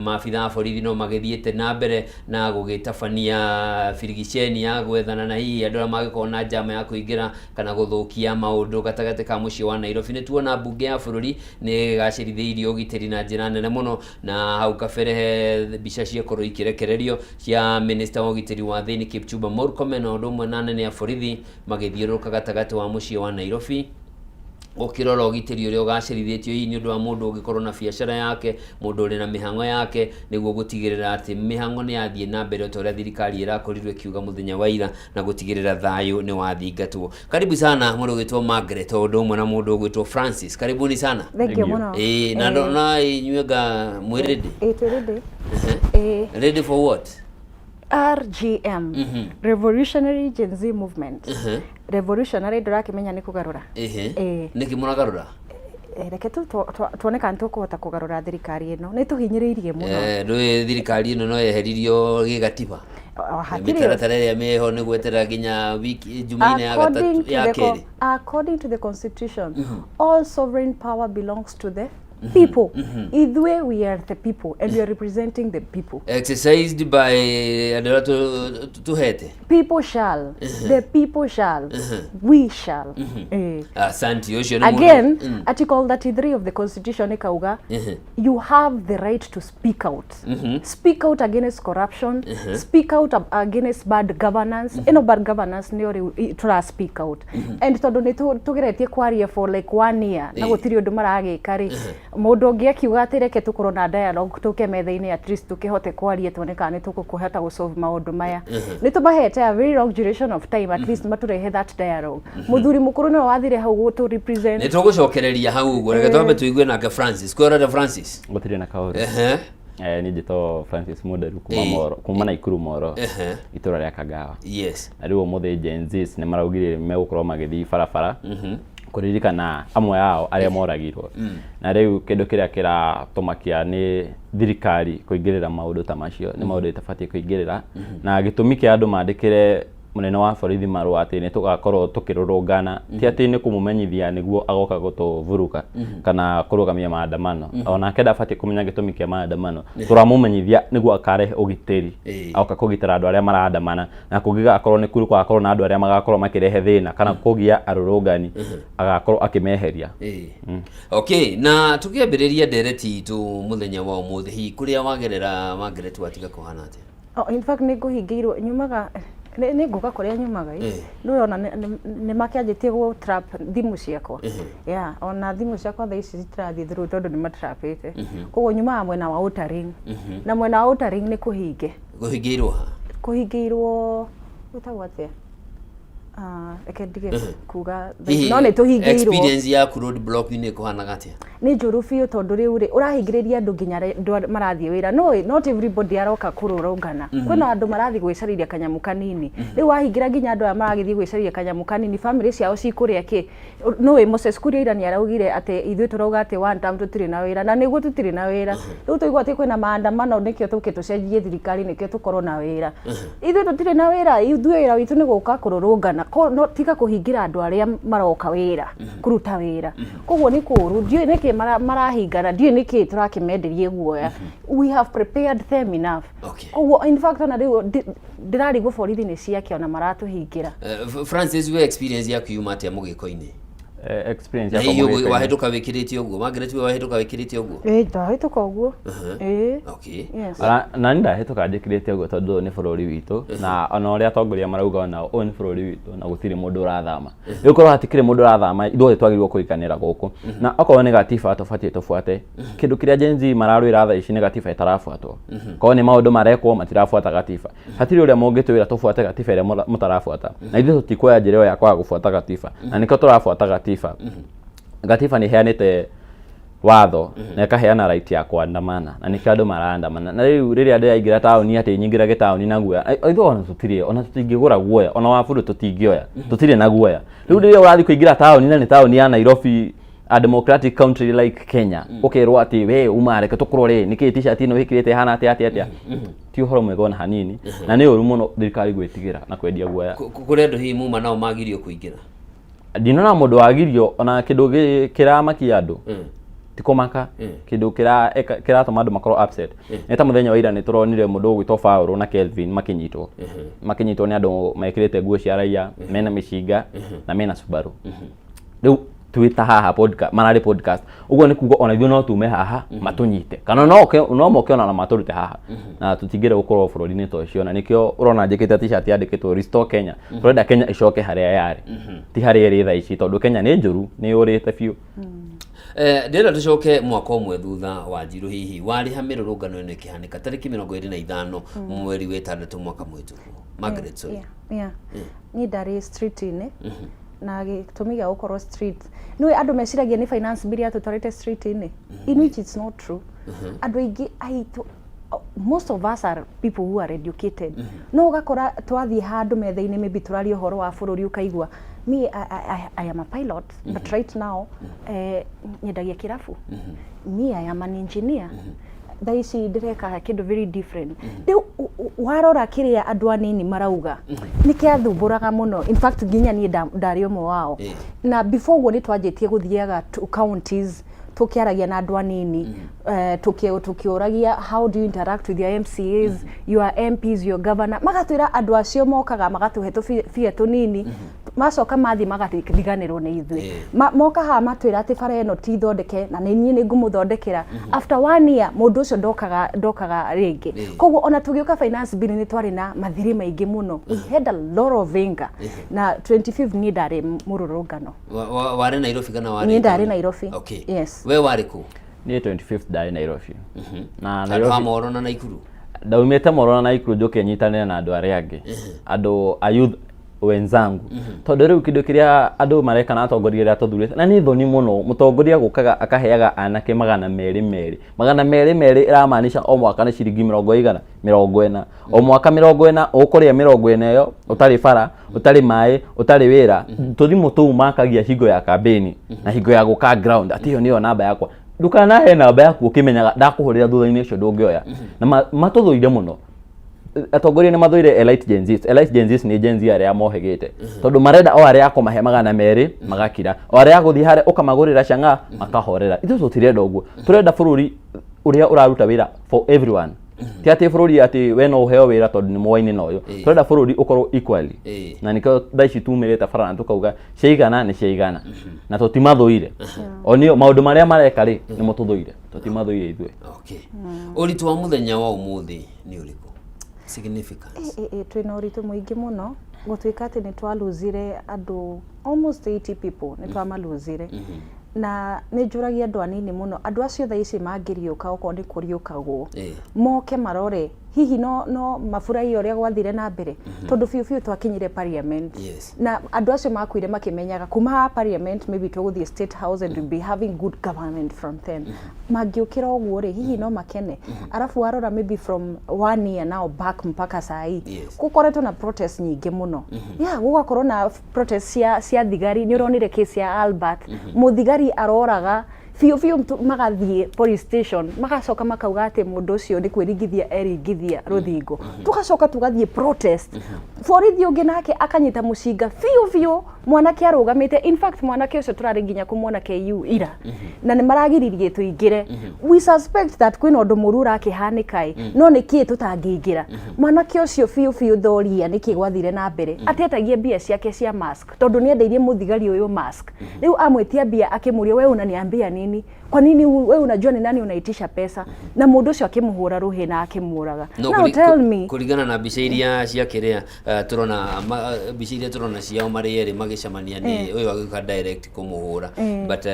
Maabitha a borithi no magĩthiĩte na mbere na gũgĩtabania birigiceni ya gwethana na hihi andũ arĩa mangĩkorwo na njama ya kũingĩra kana gũthũkia maũndũ gatagatĩ ka mũciĩ wa Nairobi. Nĩ tuona mbunge ya bũrũri nĩ ĩgacĩrithĩirie ũgitĩri na njĩra nene mũno, na hau kabere he mbica ciakorwo ikĩrekererio cia minista wa ũgitĩri wa thĩinĩ Kipchumba Murkomen na ũndũ ũmwe na anene a borithi magĩthiũrũrũka gatagatĩ wa mũciĩ wa Nairobi gũkĩrora ũgitĩri ũrĩa ũgacĩrithĩtio hihi nĩ ũndũ wa mũndũ ũngĩkorwo na biacara yake, mũndũ ũrĩ na mĩhang'o yake, nĩguo gũtigĩrĩra atĩ mĩhang'o nĩ yathiĩ na mbere ta ũrĩa thirikari ĩrakorirwo ĩkiuga mũthenya wa ira na gũtigĩrĩra thayũ nĩ wathingatwo. Karibu sana mũndũ ũgwĩtwo Margaret o ũndũ ũmwe na mũndũ ũgwĩtwo Francis. Karibuni sana. Thank you mũno. Ĩĩ, na ndona inyuĩ anga mwĩ ready? Ĩĩ, twĩ ready. Ĩĩ. Ready for what? RGM, Revolutionary Gen Z Movement. Revolutionary ndũrakĩmenya nĩ kũgarũra. Ĩhĩ. Ĩĩ. Nĩkĩ mũragarũra? Reke tu tuone kana tũkũhota kũgarũra thirikari ĩno. Nĩ tũhinyĩrĩirie mũno. Ndũĩ thirikari ĩno no yeheririo gĩgatiba. O, hatirĩ. Mĩtaratara ĩrĩa mĩho nĩ gweterera nginya wiki Jumaine ya gatatũ ya kerĩ. According to the constitution, all sovereign power belongs to the people. Ithuĩ we are the people and we are representing the people. Exercised by andũ arĩa tũhete. People shall, the people shall, we shall. Asante, ũcio nĩ mũndũ- Again, Article 33 of the constitution ikauga you have the right to speak out, speak out against corruption, speak out against bad governance. Ĩno bad governance nĩyo rĩu tũra speak out, and tondũ nĩ tũgeretie kwaria for like one year na gũtirĩ ũndũ maragĩka rĩ, mũndũ ũngĩ akiuga atĩ reke tũkorwo na dialogue, tũke metha-inĩ, at least tũkĩhote kwaria tuone kana nĩ tũkũhota gũsolve maũndũ maya. Nĩ tũmahete a very long duration of time, at least matũrehe that dialogue. Mũthuri mũkũrũ nĩwe wathire hau gũtũ represent. Nĩ tũgũcokereria hau ũguo, reke twambe tũigue nake Francis. Kwĩrore Francis. Gũtirĩ na kaũndũ. Niĩ njĩtagwo Francis Mũnderu kuma Moro, kuma Naikuru Moro, itũra rĩa Kagawa. Na rĩu ũmũthĩ Gen Zs nĩ maraugire megũkorwo magĩthiĩ barabara kũririkana amwe ao arĩa moragirwo. Na rĩu kĩndũ kĩrĩa kĩratũmakia nĩ thirikari kũingĩrĩra maũndũ ta macio, nĩ maũndũ ĩtabatiĩ kũingĩrĩra. Na gĩtũmi kĩa andũ mandĩkĩre mũnene wa borithi marũa atĩ nĩ tũgakorwo tũkĩrũrũngana ti atĩ nĩ kũmũmenyithia nĩguo agoka gũtũvuruga kana kũrũgamia maandamano. Onake ndabatiĩ kũmenya gĩtũmi kĩa maandamano. Tũramũmenyithia nĩguo akarehe ũgitĩri, agoka kũgitĩra andũ arĩa maraandamana, na kũngĩgakorwo nĩ gũgakorwo na andũ arĩa magakorwo makĩrehe thĩna kana kũgia arũrũngani, agakorwo akĩmeheria. Okay, na tũkĩambĩrĩria ndereti itũ mũthenya wa ũmũthĩ, hihi kũrĩa wagerera Margaret watiga kũhana atĩa? Oh, in fact nĩ ngũhingĩirwo nyumaga nĩ ngũka kũrĩa nyumaga ĩ. Nĩ ũrona nĩ makĩanjĩtie gũ trap thimũ ciakwa. Yeah, ona thimũ ciakwa thaa ici citirathiĩ through tondũ nĩ matrapĩte. Koguo nyumaga mwena wa Outer Ring. Na mwena wa Outer Ring nĩ kũhinge. Kũhingĩirwo ha? Kũhingĩirwo gwĩtagwo atĩa? Ah, reke ndige kuga Hihi no nĩ tũhingĩirwo. Experience yaku road block-inĩ kũhanaga atĩa? Nĩ njũru biũ tondũ rĩu rĩ ũrahingĩrĩria andũ nginya andũ arĩa marathiĩ wĩra. No not everybody aroka kũrũrũngana. Kwĩna andũ marathiĩ gwĩcarĩria kanyamũ kanini. Rĩu wahingĩra nginya andũ aya maragĩthiĩ gwĩcarĩria kanyamũ kanini, family ciao cikũrĩa kĩ? Nĩũĩ Moses Kuria ira nĩ araugire atĩ ithuĩ tũrauga atĩ one term tũtirĩ na wĩra, na nĩguo tũtirĩ na wĩra. Rĩu twaigua atĩ kwĩna maandamano nĩkĩo tũke tũcenjie thirikari nĩkĩo tũkorwo na wĩra. Ithuĩ tũtirĩ na wĩra, ithuĩ wĩra witũ nĩ gũka kũrũrũngana. No tiga kũhingĩra andũ arĩa maroka wĩra, kũruta wĩra. Koguo nĩ kũũru, ndiũĩ nĩkĩ marahingana, ndiũĩ nĩkĩ tũrakĩmenderie guoya. We have prepared them enough. Koguo in fact ona rĩu ndĩrarigwo borithi nĩ ciake ona maratũhingĩra. Francis, we experience yaku yuma atĩa mũgĩko-inĩ? Experience Na yakwa hihi mũgĩko-inĩ. wahĩtũka wĩkĩrĩte ũguo? Margaret, we wahĩtũka wĩkĩrĩte ũguo? Ĩĩ, ndahĩtũka ũguo. Ĩĩ. Yes. Na nĩ ndahĩtũka njĩkĩrĩte ũguo tondũ nĩ bũrũri witũ, na ona ũrĩa atongoria marauga onao ũyũ nĩ bũrũri witũ na gũtirĩ mũndũ ũrathama. Rĩu korwo hatikĩrĩ mũndũ ũrathama, ithuothe twagĩrĩirwo kũiganĩra gũkũ. Na okorwo nĩ gatiba tũbatiĩ tũbuate. Kĩndũ kĩrĩa Gen Z mararũĩra thaa ici nĩ gatiba ĩtarabuatwo. Korwo nĩ maũndũ marekwo matirabuata gatiba. Hatirĩ ũrĩa mũngĩtwĩra tũbuate gatiba ĩrĩa mũtarabuata. Na ithuĩ tũtikuoya njĩra ĩyo ya kwaga gũbuata gatiba. Na nĩkĩo tũrabuata gatiba. Gatiba nĩ ĩheanĩte watho na ĩkaheana right ya kuandamana, na nĩkĩo andũ maraandamana. Na rĩu rĩrĩa ndĩraingĩra taũni atĩ nyingĩrage taũni na guoya, ithuĩ ona tũtirĩ, ona tũtingĩgũra guoya, ona waburu tũtingĩoya, tũtirĩ na guoya. Rĩu rĩrĩa ũrathiĩ kũingĩra taũni na nĩ taũni ya Nairobi, a democratic country like Kenya, ũkerwo atĩ we uma reke tũkũrore nĩkĩ t-shirt ĩno wĩkĩrĩte ĩhana atĩa atĩa atĩa, ti ũhoro mwega ona hanini, na nĩ ũru mũno thirikari gwĩtigĩra na kwendia guoya. Kũrĩ andũ hihi muma nao magirio kũingĩra? Ndinona mũndũ wagirio ona kĩndũ kĩramakia andũ. Ti kũmaka kĩndũ kĩratũma andũ makorwo upset nĩ ta mũthenya wa ira nĩ tũronire mũndũ ũgwĩtwo Paul na Kelvin makĩnyitwo nĩ andũ mekĩrĩte nguo cia raia, mena mĩcinga na mena Subaru. Rĩu twĩ ta haha podcast, mararĩ podcast ũguo nĩ kuga ona ithuĩ no tume haha matũnyite, kana no moke ona na matũrute haha, na tũtingĩenda gũkorwo bũrũri-inĩ ta ũcio. Na nĩkĩo ũrona njĩkĩte T-shirt yandĩkĩtwo "Restore Kenya". Tũrenda Kenya ĩcoke harĩa yarĩ, ti harĩa ĩrĩ thaa ici, tondũ Kenya nĩ njũru, nĩ yũrĩte biũ. Ndĩrenda tũcoke mwaka ũmwe thutha wa Njirũ, hihi warĩ ha mĩrũrũngano ĩno ĩkĩhanĩka tarĩki 25 mweri wa ĩtandatũ mwaka mũhĩtũku, Margaret? Sorry. Yeah. Niĩ ndarĩ street-inĩ, na gĩtũmi gĩa gũkorwo street nĩũĩ andũ meciragia nĩ finance bill yatũtwarĩte street-inĩ, in which it's not true. Andũ aingĩ aitũ, most of us are people who are educated, no ũgakora twathiĩ handũ metha-inĩ, maybe tũraria ũhoro wa bũrũri, ũkaigua, "Me, I am a pilot, but right now nyendagia kĩrabu. Me, I am an engineer, thaa ici ndĩreka kĩndũ very different." Rĩu warora kĩrĩa andũ anini marauga nĩ kĩathumbũraga mũno. In fact, nginya niĩ ndarĩ ũmwe wao. Na before ũguo nĩ twanjĩtie gũthiaga to counties tũkĩaragia na andũ anini, tũkĩũragia, "How do you interact with your MCAs, your MPs, your governor?" Magatwĩra andũ acio mokaga magatũhe tũbia tũnini, macoka mathiĩ magariganĩrwo nĩ ithuĩ. Moka haha matwĩra atĩ bara ĩno ti thondeke na nĩ niĩ nĩ ngũmũthondekera. After one year mũndũ ũcio ndokaga rĩngĩ. Koguo ona tũgĩũka finance bill nĩ twarĩ na mathirĩ maingĩ mũno. We had a lot of anger. Na 25 niĩ ndarĩ mũrũrũngano. Warĩ Nairobi kana warĩ Niĩ ndarĩ Nairobi. Okay. Yes. We warĩ kũ? Niĩ 25th ndarĩ Nairobi na Handũ ha Nairobi Moro na Naikuru. Ndaumĩte Moro na Naikuru njũke nyitanĩre na andũ arĩa angĩ, andũ a youth wenzangu, tondũ rĩu kĩndũ kĩrĩa andũ mareka na atongoria arĩa tũthurĩte na nĩ thoni mũno. Mũtongoria gũkaga akaheaga anake 200 merĩ, 200 merĩ, ĩramaanisha o mwaka nĩ ciringi mĩrongo igana 40 o mwaka, 40 ũkũrĩa 40 ĩyo ũtarĩ bara, ũtarĩ maĩ, ũtarĩ wĩra. Tũthimũ tũu makagia hingo ya kambĩni na hingo ya gũka ground atĩ ĩyo nĩyo namba yakwa. Ndũkanahe namba yaku ũkĩmenyaga ndakũhũrĩra thutha-inĩ ũcio ndũngĩoya. Na matũthũire mũno. Atongoria nĩ mathũire elite Gen Zs. Elite Gen Zs nĩ Gen Z arĩa mohĩgĩte, tondũ marenda o arĩa akũmahe 200 magakira, o arĩa agũthiĩ harĩa ũkamagũrĩra cang'aa makahorera. Ithuĩ tũtirenda ũguo. Tũrenda bũrũri ũrĩa ũraruta wĩra for everyone, ti atĩ bũrũri atĩ we no ũheo wĩra tondũ nĩ mũwaine na ũyũ. Tũrenda bũrũri ũkorwo equally, na nĩkĩo thaa ici tumĩrĩte bara na tũkauga ciaigana nĩ ciaigana, na tũtimathũire. O nĩo maũndũ marĩa mareka rĩ, nĩmo tũthũire, tũtimathũire ithuĩ. Okay, ũritũ wa mũthenya wa ũmũthĩ nĩ ũrĩkũ, significance? Twĩna ũritũ mũingĩ mũno gũtuĩka atĩ nĩ twaluzire andũ almost 80 people, nĩ twamaluzire. Na nĩ njũragia andũ anini mũno, andũ acio thaa ici mangĩriũka, okorwo nĩ kũriũkagwo, moke marore, hihi no mafurahie ũrĩa gwathire na mbere? Tondũ biũ biũ twakinyire parliament na andũ acio makuire makĩmenyaga kuma haha parliament maybe tũgũthiĩ State House and we'll be having good government from then. Mangĩũkĩra ũguo rĩ, hihi no makene? Arabu warora maybe from one year now back mpaka saa hii, gũkoretwo na protest nyingĩ mũno. Yeah, gũgakorwo na protest cia thigari. Nĩ ũronire case ya Albert, mũthigari aroraga biũ biũ, magathiĩ police station, magacoka makauga atĩ mũndũ ũcio nĩ kwĩringithia eringithia rũthingo. Tũgacoka tũgathiĩ protest, borithi ũngĩ nake akanyita mũcinga biũ biũ mwanake arũgamĩte. In fact, mwanake ũcio tũrarĩ nginya kũmuona KU ira na nĩ maragiririe tũingĩre. We suspect that kwĩna ũndũ mũru ũrakĩhanĩka ĩ, no nĩ kĩĩ tũtangĩingĩra? Mwanake ũcio biũ biũ thoria nĩkĩ gwathire na mbere, atetagia mbia ciake cia mask, tondũ nĩ endeirie mũthigari ũyũ mask. Rĩu amwĩtia mbia, akĩmũria, "We unaniambia nini? Kwa nini we unajua ni nani unaitisha pesa?" Na mũndũ ũcio akĩmũhũra rũhĩ na akĩmũraga. No, Now tell me. Kũringana na mbica iria cia kĩrĩa tũrona, mbica iria tũrona ciao marĩ erĩ magĩcemania, nĩ ũyũ agĩũka direct kũmũhũra, but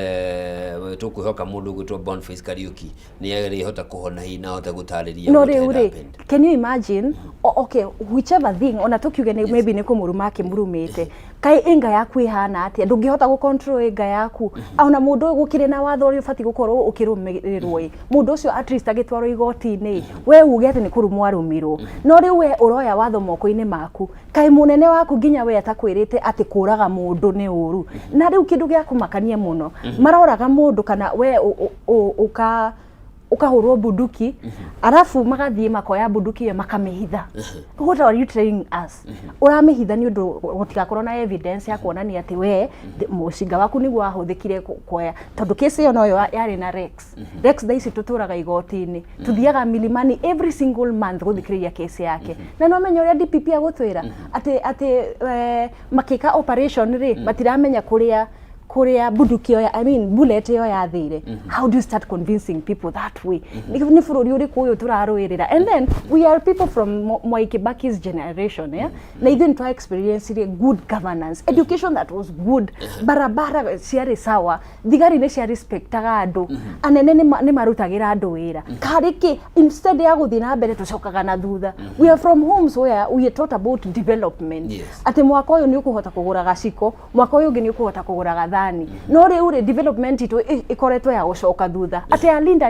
tũkwĩhoka mũndũ ũgwĩtwo Boniface Kariuki nĩ arĩhota kũhona hihi na ahote gũtarĩria No what had rĩu rĩ, happened. can you imagine? Okay, whichever thing, ona tũkiuge nĩ maybe nĩ kũmũruma akĩmũrumĩte, kaĩ ĩnga yaku ĩhana atĩa ndũngĩhota gũ control ĩnga yaku? Ona mũndũ ũyũ gũkĩrĩ na watho ũrĩa ũbatiĩ gũkorwo ũkĩrũmĩrĩrwo ĩ, mũndũ ũcio at least agĩtwarwo igoti-inĩ, we uge atĩ nĩ kũrumwo arũmirwo. No rĩu we ũroya watho moko-inĩ maku. Kaĩ mũnene waku nginya we atakwĩrĩte atĩ kũraga mũndũ nĩ ũru? Na rĩu kĩndũ gĩa kũmakania mũno, maroraga mũndũ kana we ũka Ũkahũrwo bunduki, arabu magathiĩ makoya bunduki ĩyo makamĩhitha. What are you telling us? Ũramĩhitha nĩ ũndũ gũtigakorwo na evidence ya kuonania atĩ we mũcinga waku nĩguo wahũthĩkire kuoya, tondũ kesi ĩyo noyo yarĩ na Rex. Rex thaa ici tũtũraga igoti-inĩ, tuthiaga Milimani every single month gũthikĩrĩria kesi yake. Na no menya ũrĩa DPP agũtwĩra atĩ makĩka operation rĩ, matiramenya kũrĩa bunduki ĩyo I mean bullet ĩyo yathire. How do you start convincing people that way? Nĩ bũrũri ũrĩkũ ũyũ tũrarũĩrĩra? And then we are people from Mwai Kibaki's generation, yeah? Na ithuĩ nĩ twa experience good governance, education that was good, barabara ciarĩ sawa, thigari nĩ cia respectaga andũ, anene nĩ marutagĩra andũ wĩra. Karĩ kĩ instead ya gũthiĩ na mbere tũcokaga na thutha? We are from homes where we are taught about development, atĩ mwaka ũyũ nĩ ũkũhota kũgũra gaciko, mwaka ũyũ ũngĩ nĩ ũkũhota kũgũra gathani. No rĩu rĩ, development itũ ĩkoretwo ya gũcoka thutha, atĩ alinda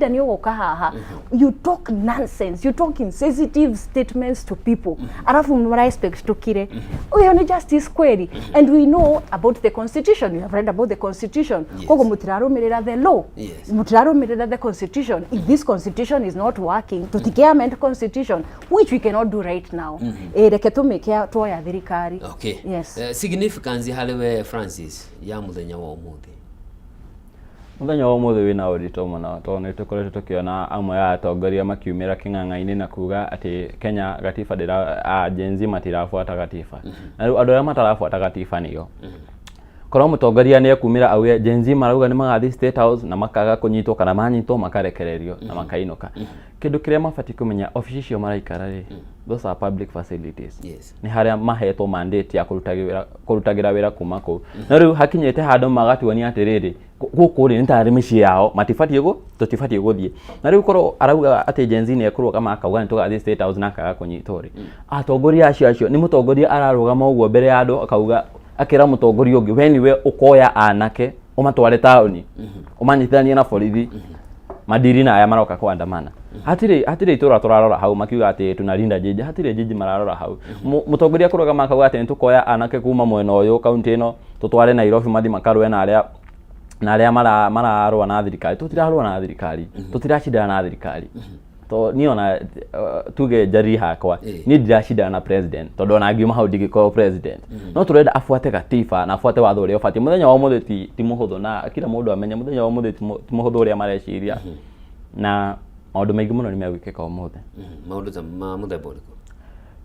nĩ ũgũka haha, you talk nonsense, you talk insensitive statements to people, alafu mara expect tukire. Ũyũ nĩ justice kweli? And we know about the constitution, you have read about the constitution. Koguo mũtirarũmĩrĩra the law, mũtirarũmĩrĩra the constitution. If this constitution is not working, tũtikĩ amend constitution, which we cannot do right now. Reke tũmĩke tuoya thirikari. Yes. Significance harĩ we, Francis, ya mũthenya wa ũmũthĩ? Mũthenya wa ũmũthĩ wĩna ũritũ mũno, tondũ nĩ tũkoretwo tũkĩona amwe a atongoria makiumĩra kĩng'ang'a-inĩ na kuga atĩ Kenya gatiba ndĩra a Gen Z matirabuata gatiba. Na rĩu andũ arĩa matarabuata gatiba nĩo korwo mũtongoria nĩ ekumĩra auge Gen Z marauga nĩ magathiĩ State House na makaga kũnyitwo, kana manyitwo makarekererio na makainũka. Kĩndũ kĩrĩa mabatiĩ kũmenya, obici icio maraikara rĩ, those are public facilities. Nĩ harĩa mahetwo mandate ya kũrutagĩra wĩra kuma kũu. No rĩu hakinyĩte handũ magatuonia atĩrĩrĩ, gũkũ rĩ nĩ tarĩ mĩciĩ yao, matibatiĩ gũ tũtibatiĩ gũthiĩ. Na rĩu korwo arauga atĩ Gen Z nĩ ekũrũgama akauga nĩ tũgathiĩ State House na akaga kũnyitwo rĩ, atongoria acio nĩ mũtongoria ararũgama ũguo mbere ya andũ akauga, akĩra mũtongoria ũngĩ, we nĩwe ũkoya anake ũmatware taũni ũmanyitithanie na borithi madiri na aya maroka kuandamana. Hatirĩ itũra tũrarora hau makiuga atĩ tunalinda jiji, hatirĩ jiji mararora hau. Mũtongoria kũrũgama akauga atĩ nĩtũkoya anake kuma mwena ũyũ kaunti ĩno tũtware Nairobi mathi makarũe na arĩa mararũa na thirikari. Tũtirarũa na thirikari, tũtiracindana na thirikari. To niĩ ona tuge njari hakwa, niĩ ndiracindana na president, tondũ ona ngiuma hau ndingĩkorwo president. No tũrenda abuate gatiba na abuate watho ũrĩa ũbatiĩ. Mũthenya wa ũmũthĩ ti mũhũthũ, na kila mũndũ amenye mũthenya wa ũmũthĩ ti mũhũthũ ũrĩa mareciria, na maũndũ maingĩ mũno nĩ megwĩkĩka ũmũthĩ. Maũndũ ta ma mũthemba ũrĩkũ?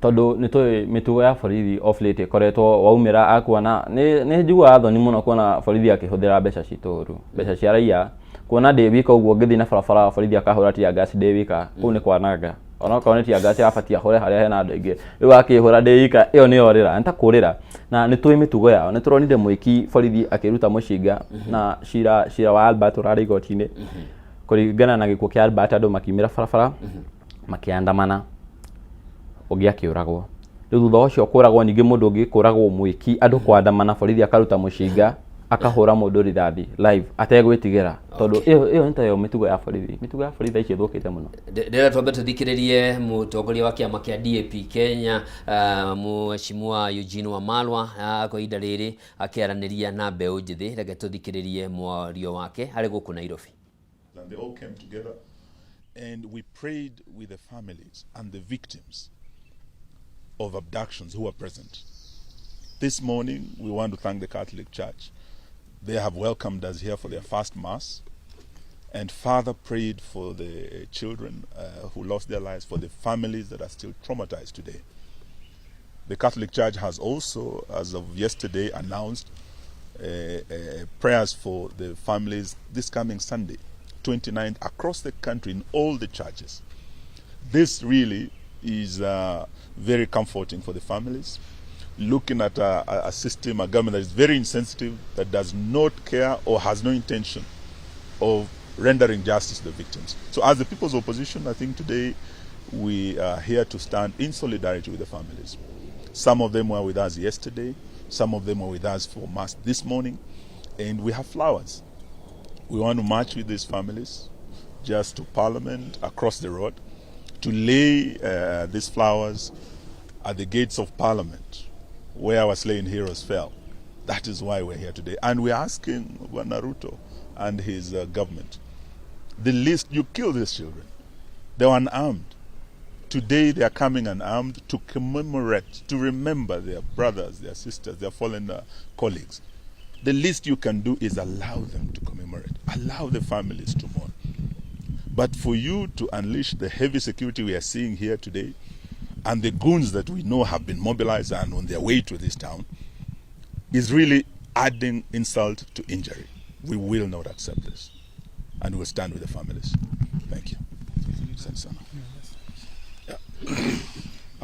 Tondũ nĩ tũĩ mĩtugo ya borithi of late ĩkoretwo waumĩra akuona nĩ njiguaga thoni mũno kuona borithi akĩhũthĩra mbeca citũ ũru, mbeca cia raia. Kuona ndĩ wika ũguo ngĩthiĩ na barabara, borithi akahũra tear gas ndĩ wika, kũu nĩ kwananga. Onokorwo nĩ tear gas abatiĩ ahũre harĩa hena andũ aingĩ, rĩu akĩhũra ndĩ wika, ĩyo nĩ yorĩra, nĩ ta kũrĩra. Na nĩ tũĩ mĩtugo yao, nĩ tũronire mwĩki borithi akĩruta mũcinga na cira wa Albert ũrarĩ igoti-inĩ kũringana na gĩkuũ kĩa Albert, andũ makiumĩra barabara makĩandamana, ũngĩ akĩũragwo. Rĩu thutha ũcio kũragwo ningĩ mũndũ ũngĩ kũragwo, mwĩki andũ kwandamana, borithi akaruta mũcinga akahũra mũndũ rithathi live ategwĩtigĩra, tondũ ĩyo nĩ tayo mĩtugo ya borithi. Mĩtugo ya borithi thaa ici ĩthũkĩte mũno. Ndĩrenda twambe tũthikĩrĩrie mũtongoria wa kĩama kĩa DAP Kenya, Mheshimiwa Eugene Wamalwa, kwa ihinda rĩrĩ akĩaranĩria na mbeũ njĩthĩ. Reke tũthikĩrĩrie mwario wake arĩ gũkũ Nairobi. And they all came together and we prayed with the families and the victims of abductions who were present. This morning, we want to thank the Catholic Church. They have welcomed us here for their first Mass. And Father prayed for the children who lost their lives, for the families that are still traumatized today. The Catholic Church has also, as of yesterday, announced prayers for the families this coming Sunday, 29th, across the country in all the churches. This really is very comforting for the families. Looking at a system, a government that is very insensitive, that does not care or has no intention of rendering justice to the victims. So, as the People's Opposition, I think today we are here to stand in solidarity with the families. Some of them were with us yesterday, some of them were with us for Mass this morning, and we have flowers. We want to march with these families just to Parliament across the road to lay these flowers at the gates of Parliament where our slain heroes fell. That is why we're here today. And we're asking Bwana Ruto and his government The least, you kill these children. They were unarmed. Today they are coming unarmed to commemorate, to remember their brothers, their sisters, their fallen colleagues. The least you can do is allow them to commemorate, allow the families to mourn. But for you to unleash the heavy security we are seeing here today, and the goons that we know have been mobilized and on their way to this town, is really adding insult to injury. We will not accept this, and we will stand with the families. Thank you. Asante sana.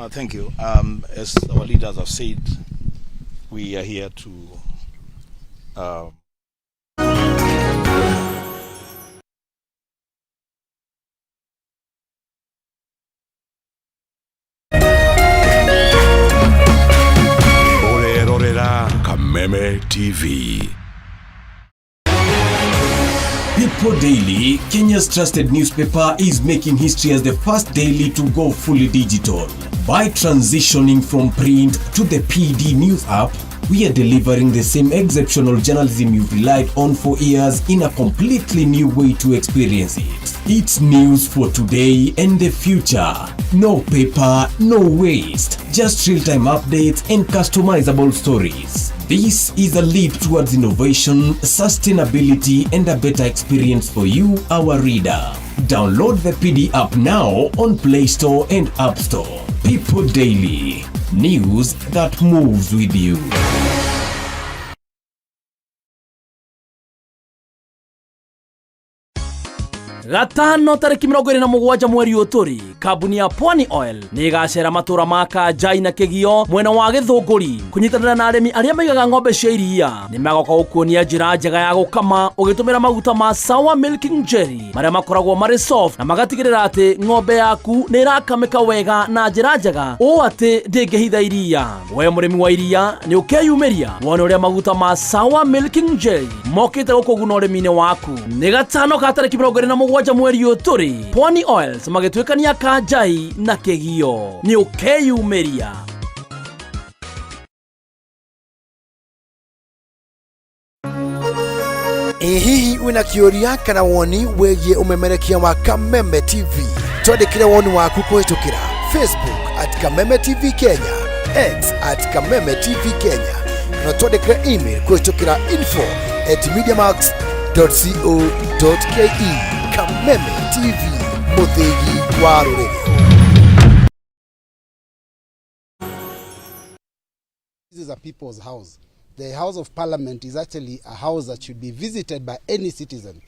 Thank you. As our leaders have said, we are here to Ũrerorera Kameme TV. People Daily, Kenya's trusted newspaper, is making history as the first daily to go fully digital. By transitioning from print to the PD News app, we are delivering the same exceptional journalism you've relied on for years in a completely new way to experience it. It's news for today and the future. No paper, no waste. Just real-time updates and customizable stories. This is a leap towards innovation, sustainability, and a better experience for you, our reader. Download the PD app now on Play Store and App Store. People Daily. News that moves with you. Gatano tarĩki 27 mweri ũyũ tũrĩ, kambuni ya Pwani Oil nĩ ĩgacera matũra ma Kanjai na Kĩgio mwena wa Gĩthũngũri kũnyitanĩra na arĩmi arĩa maigaga ng'ombe cia iria. Nĩ magoka gũkuonia njĩra njega ya gũkama ũgĩtũmĩra maguta ma Sawa Milking Jelly marĩa makoragwo marĩ soft na magatigĩrĩra atĩ ng'ombe yaku nĩ ĩrakamĩka wega na njĩra njega ũũ atĩ ndĩngĩhitha iria. We mũrĩmi wa iria nĩ ũkeyumĩria wone ũrĩa maguta ma Sawa Milking Jelly mokĩte gũkũguna ũrĩmi-inĩ waku. Nĩ gatano ka tarĩki 27 mweri ũyũ tũrĩ, Pwani Oils magĩtuĩkania Kanjai na Kĩgio. Nĩ ũkeyumĩria. Ĩ hihi wĩna kĩũria kana woni wĩgiĩ ũmemerekia wa Kameme TV? Twandĩkĩre woni waku kũhĩtũkĩra Facebook at Kameme TV Kenya, X at Kameme TV Kenya, na twandĩkĩre email kũhĩtũkĩra info@mediamax.co.ke. Kameme TV, mũthĩgi wa rũrĩrĩ. This is a people's house. The House of Parliament is actually a house that should be visited by any citizen.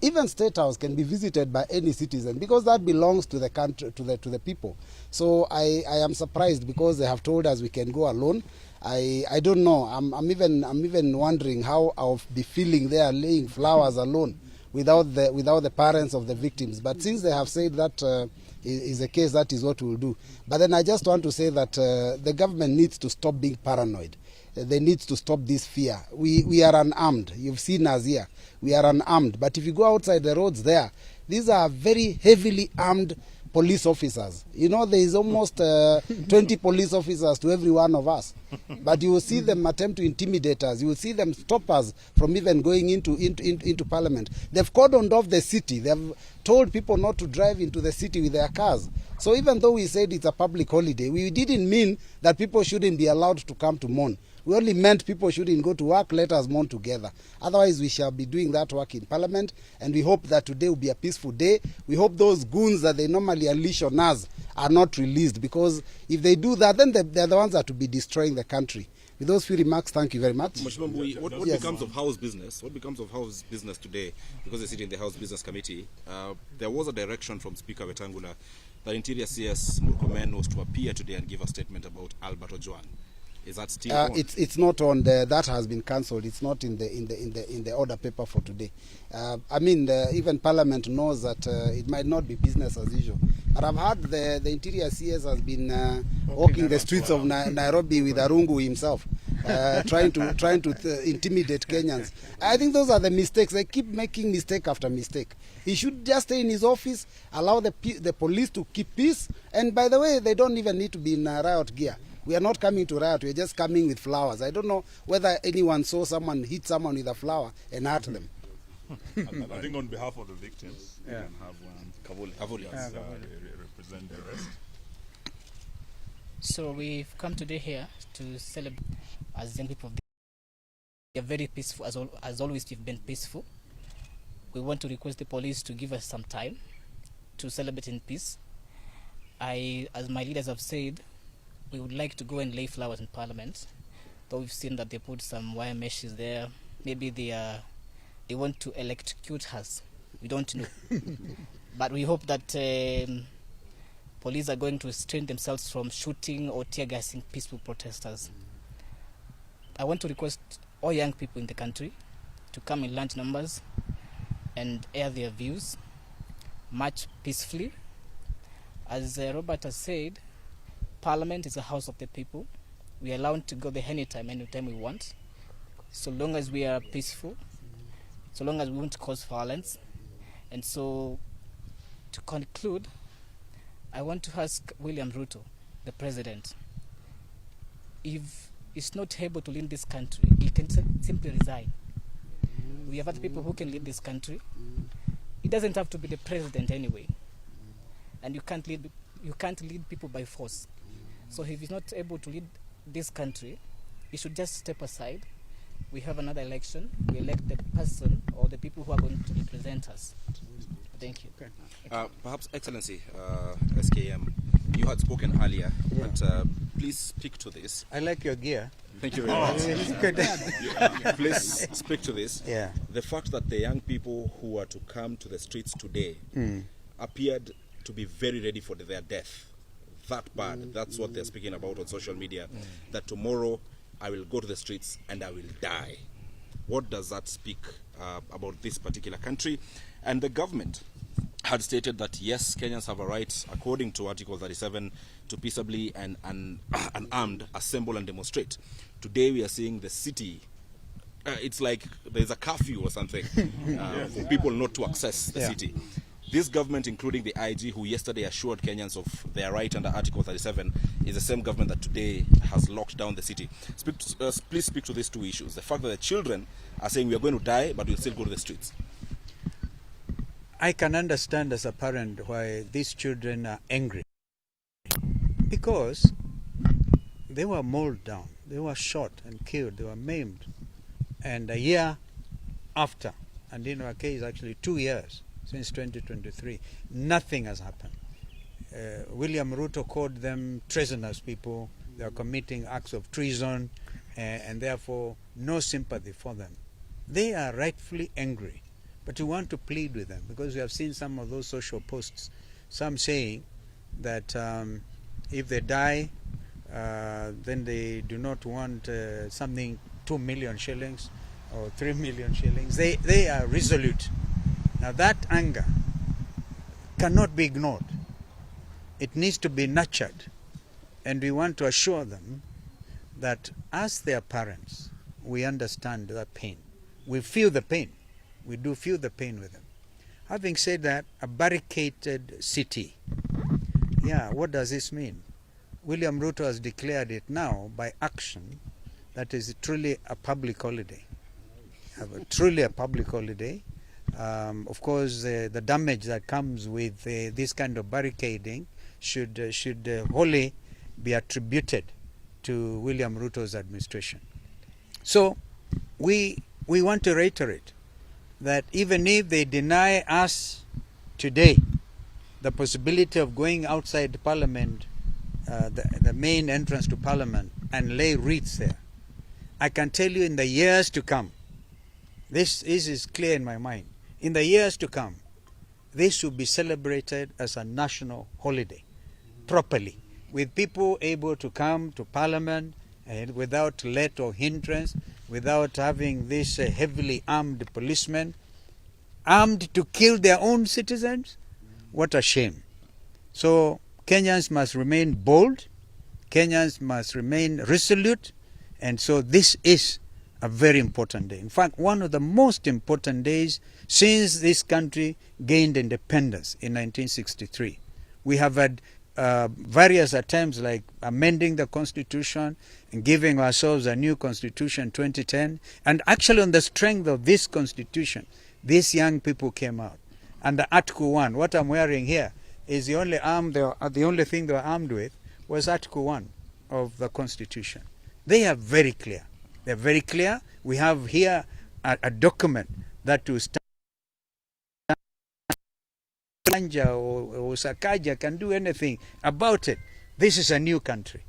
Even State House can be visited by any citizen because that belongs to the country, to the people. So I am surprised because they have told us we can go alone. I don't know. I'm even wondering how I'll be feeling there laying flowers alone without the parents of the victims. But since they have said that is the case, that is what we will do. But then I just want to say that the government needs to stop being paranoid. They need to stop this fear. We are unarmed. You've seen us here. We are unarmed. But if you go outside the roads there, these are very heavily armed police officers. There is almost 20 police officers to every one of us. But you will see them attempt to intimidate us. You will see them stop us from even going into parliament. They've cordoned off the city. They've told people not to drive into the city with their cars. So even though we said it's a public holiday, we didn't mean that people shouldn't be allowed to come to mourn. We only meant people shouldn't go to work. Let us mourn together. Otherwise, we shall be doing that work in parliament, and we hope that today will be a peaceful day. We hope those goons that they normally unleash on us are not released, because if they do that, then they're the ones that will be destroying the country. With those few remarks, thank you very much. Mheshimiwa Mbui, what Yes. becomes of House business? What becomes of House business today? Because they sit in the House Business Committee. There was a direction from Speaker Wetangula that Interior CS Murkomen was to appear today and give a statement about Albert Ojwang. Is that still on? It's not on the that has been cancelled. It's not in the order paper for today. I mean, even Parliament knows that it might not be business as usual. But I've heard the Interior CS has been walking the streets of Nairobi with a rungu himself, trying to intimidate Kenyans. I think those are the mistakes. They keep making mistake after mistake. He should just stay in his office, allow the police to keep peace. And by the way, they don't even need to be in riot gear. We are not coming to riot, we are just coming with flowers. I don't know whether anyone saw someone hit someone with a flower and hurt them. I think on behalf of the victims, we can have Kavuli. Kavuli. Yes, represent the rest. So we've come today here to celebrate as young people. We are very peaceful, as always we've been peaceful. We want to request the police to give us some time to celebrate in peace. As my leaders have said, we would like to go and lay flowers in Parliament, though we've seen that they put some wire meshes there. Maybe they want to electrocute us. We don't know. But we hope that police are going to restrain themselves from shooting or tear gassing peaceful protesters. I want to request all young people in the country to come in large numbers and air their views, march peacefully. As Robert has said, Parliament is a house of the people. We are allowed to go there anytime we want, so long as we are peaceful, so long as we won't cause violence. And so, to conclude, I want to ask William Ruto, the president, if he's not able to lead this country, he can simply resign. We have other people who can lead this country. He doesn't have to be the president anyway. And you can't lead people by force. So if he's not able to lead this country, he should just step aside. We have another election. We elect the person or the people who are going to represent us. Thank you. Perhaps, Excellency, SKM, you had spoken earlier, but please speak to this. I like your gear. Thank you very much. It's good. Please speak to this. The fact that the young people who are to come to the streets today appeared to be very ready for their death. That bad. That's what they're speaking about on social media. That tomorrow I will go to the streets and I will die. What does that speak about this particular country? And the government had stated that yes, Kenyans have a right, according to Article 37, to peaceably and unarmed assemble and demonstrate. Today we are seeing the city. It's like there's a curfew or something for people not to access the city. This government, including the IG, who yesterday assured Kenyans of their right under Article 37, is the same government that today has locked down the city. Please speak to these two issues. The fact that the children are saying we are going to die, but we'll still go to the streets. I can understand as a parent why these children are angry. Because they were mowed down, they were shot and killed, they were maimed. And a year after, and in our case, actually 2 years since 2023, nothing has happened. William Ruto called them treasonous people. They are committing acts of treason, and therefore no sympathy for them. They are rightfully angry. But we want to plead with them because we have seen some of those social posts, some saying that if they die, then they do not want something 2 million shillings or 3 million shillings. They are resolute. Now that anger cannot be ignored. It needs to be nurtured. And we want to assure them that as their parents, we understand that pain. We feel the pain. We do feel the pain with them. Having said that, a barricaded city. Yeah, what does this mean? William Ruto has declared it now by action that is truly a public holiday. Truly a public holiday. Of course, the damage that comes with this kind of barricading should wholly be attributed to William Ruto's administration. So we want to reiterate that even if they deny us today the possibility of going outside Parliament, the main entrance to Parliament, and lay wreaths there, I can tell you in the years to come, this is clear in my mind, in the years to come, this will be celebrated as a national holiday, properly, with people able to come to Parliament and without let or hindrance, without having this heavily armed policemen, armed to kill their own citizens. What a shame. So Kenyans must remain bold, Kenyans must remain resolute, and so this is a very important day. In fact, one of the most important days since this country gained independence in 1963. We have had various attempts like amending the constitution and giving ourselves a new constitution 2010, and actually on the strength of this constitution These young people came out. Under Article 1, what I'm wearing here is the only arm they were, the only thing they were armed with was Article 1 of the Constitution. They are very clear. They're very clear. We have here a document that will stand or Sakaja can do anything about it. This is a new country,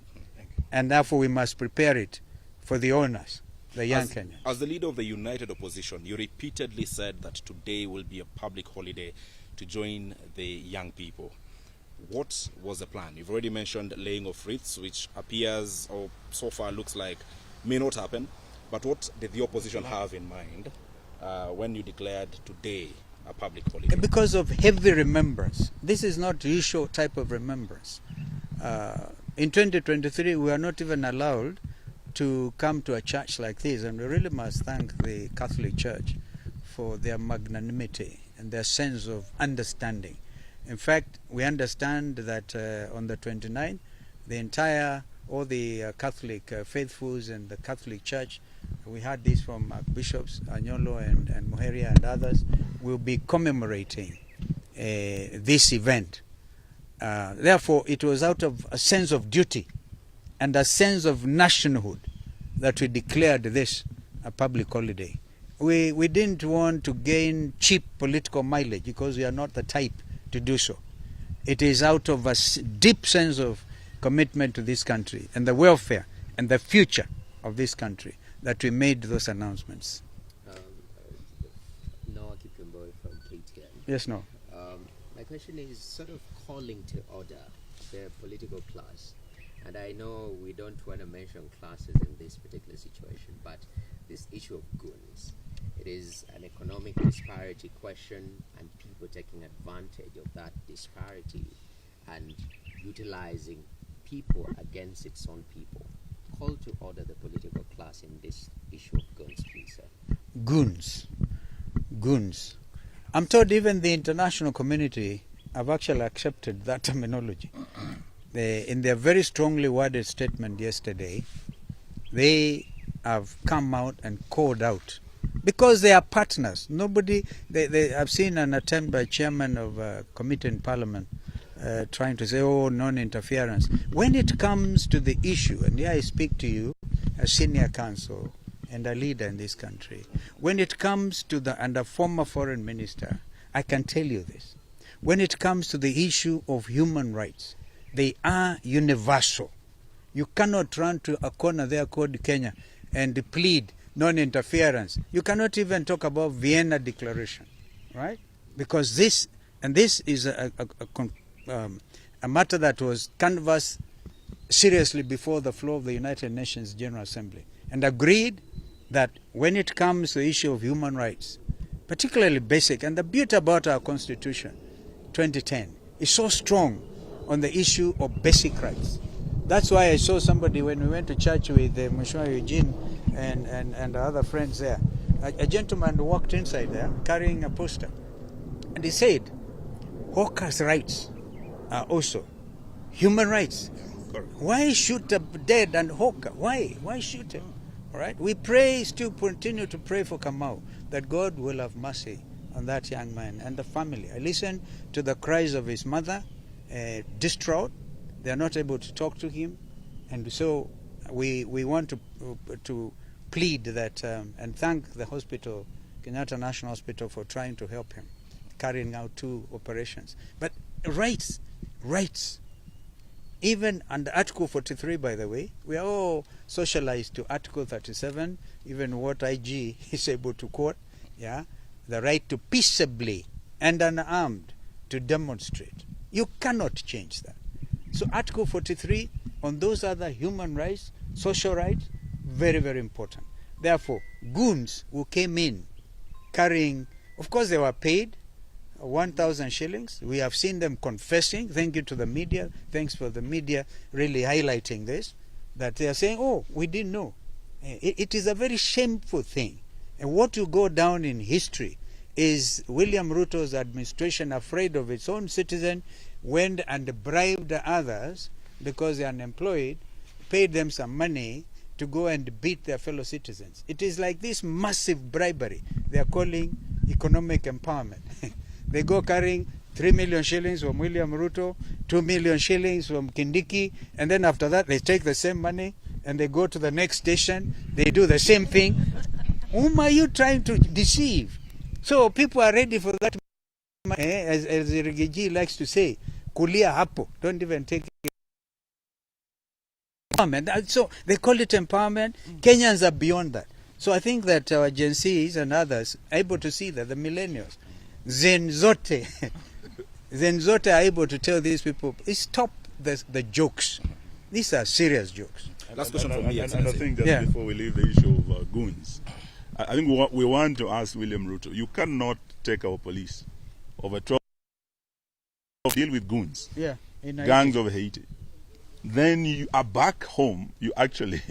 and therefore we must prepare it for the owners, the young Kenyans. As the leader of the United Opposition, you repeatedly said that today will be a public holiday to join the young people. What was the plan? You've already mentioned laying of wreaths, which appears or so far looks like may not happen. But what did the opposition have in mind when you declared today a public holiday? Because of heavy remembrance. This is not the usual type of remembrance. In 2023, we are not even allowed to come to a church like this, and we really must thank the Catholic Church for their magnanimity and their sense of understanding. In fact, we understand that on the 29th, the entire, all the Catholic faithfuls and the Catholic Church, we had this from Bishops Anyolo and Muheria and others, will be commemorating this event. Therefore, it was out of a sense of duty and a sense of nationhood that we declared this a public holiday. We didn't want to gain cheap political mileage because we are not the type to do so. It is out of a deep sense of commitment to this country and the welfare and the future of this country that we made those announcements. Noah Kipkemboi from KTN. Yes, no. My question is sort of calling to order the political class. And I know we don't want to mention classes in this particular situation, but this issue of goons, it is an economic disparity question and people taking advantage of that disparity and utilizing people against its own people. Call to order the political class in this issue of goons, please, sir. Goons. Goons. I'm told even the international community have actually accepted that terminology. In their very strongly worded statement yesterday, they have come out and called out because they are partners. Nobody, they I've seen an attempt by chairman of a committee in parliament trying to say, oh, non-interference. When it comes to the issue, and here I speak to you as senior counsel and a leader in this country, when it comes to the, and a former foreign minister, I can tell you this. When it comes to the issue of human rights, they are universal. You cannot run to a corner there called Kenya and plead non-interference. You cannot even talk about Vienna Declaration, right? Because this, and this is a matter that was canvassed seriously before the floor of the United Nations General Assembly and agreed that when it comes to the issue of human rights, particularly basic, and the beauty about our Constitution, 2010, is so strong on the issue of basic rights. That's why I saw somebody when we went to church with Mheshimiwa Eugene and other friends there. A gentleman walked inside there carrying a poster. And he said, hawkers' rights are also human rights. Why shoot a dead and hawker? Why? Why shoot him? All right? We pray, still continue to pray for Kamau, that God will have mercy on that young man and the family. I listened to the cries of his mother, distraught. They are not able to talk to him. And so we want to plead that and thank the hospital, Kenyatta National Hospital, for trying to help him, carrying out 2 operations. But rights, even under Article 43, by the way, we are all socialized to Article 37, even what IG is able to quote, yeah, the right to peaceably and unarmed to demonstrate. You cannot change that. So Article 43 on those other human rights, social rights, very, very important. Therefore, goons who came in carrying, of course they were paid 1,000 shillings. We have seen them confessing. Thank you to the media. Thanks for the media really highlighting this, that they are saying, oh, we didn't know. It is a very shameful thing. And what will go down in history is William Ruto's administration, afraid of its own citizen, went and bribed others because they are unemployed, paid them some money, to go and beat their fellow citizens. It is like this massive bribery they are calling economic empowerment. They go carrying 3 million shillings from William Ruto, 2 million shillings from Kindiki, and then after that they take the same money and they go to the next station, they do the same thing. Whom are you trying to deceive? So people are ready for that, as Riggy G likes to say, kulia hapo, don't even take it. Empowerment. So they call it empowerment. Kenyans are beyond that. So I think that our Gen Zs and others are able to see that the millennials, Gen Zote are able to tell these people, stop the jokes. These are serious jokes. Last question from me, And I Excellency. Think just before we leave the issue of goons, I think we want to ask William Ruto, you cannot take our police over 12 deal with goons, Yeah, in Haiti. Gangs of Haiti. Then you are back home, you actually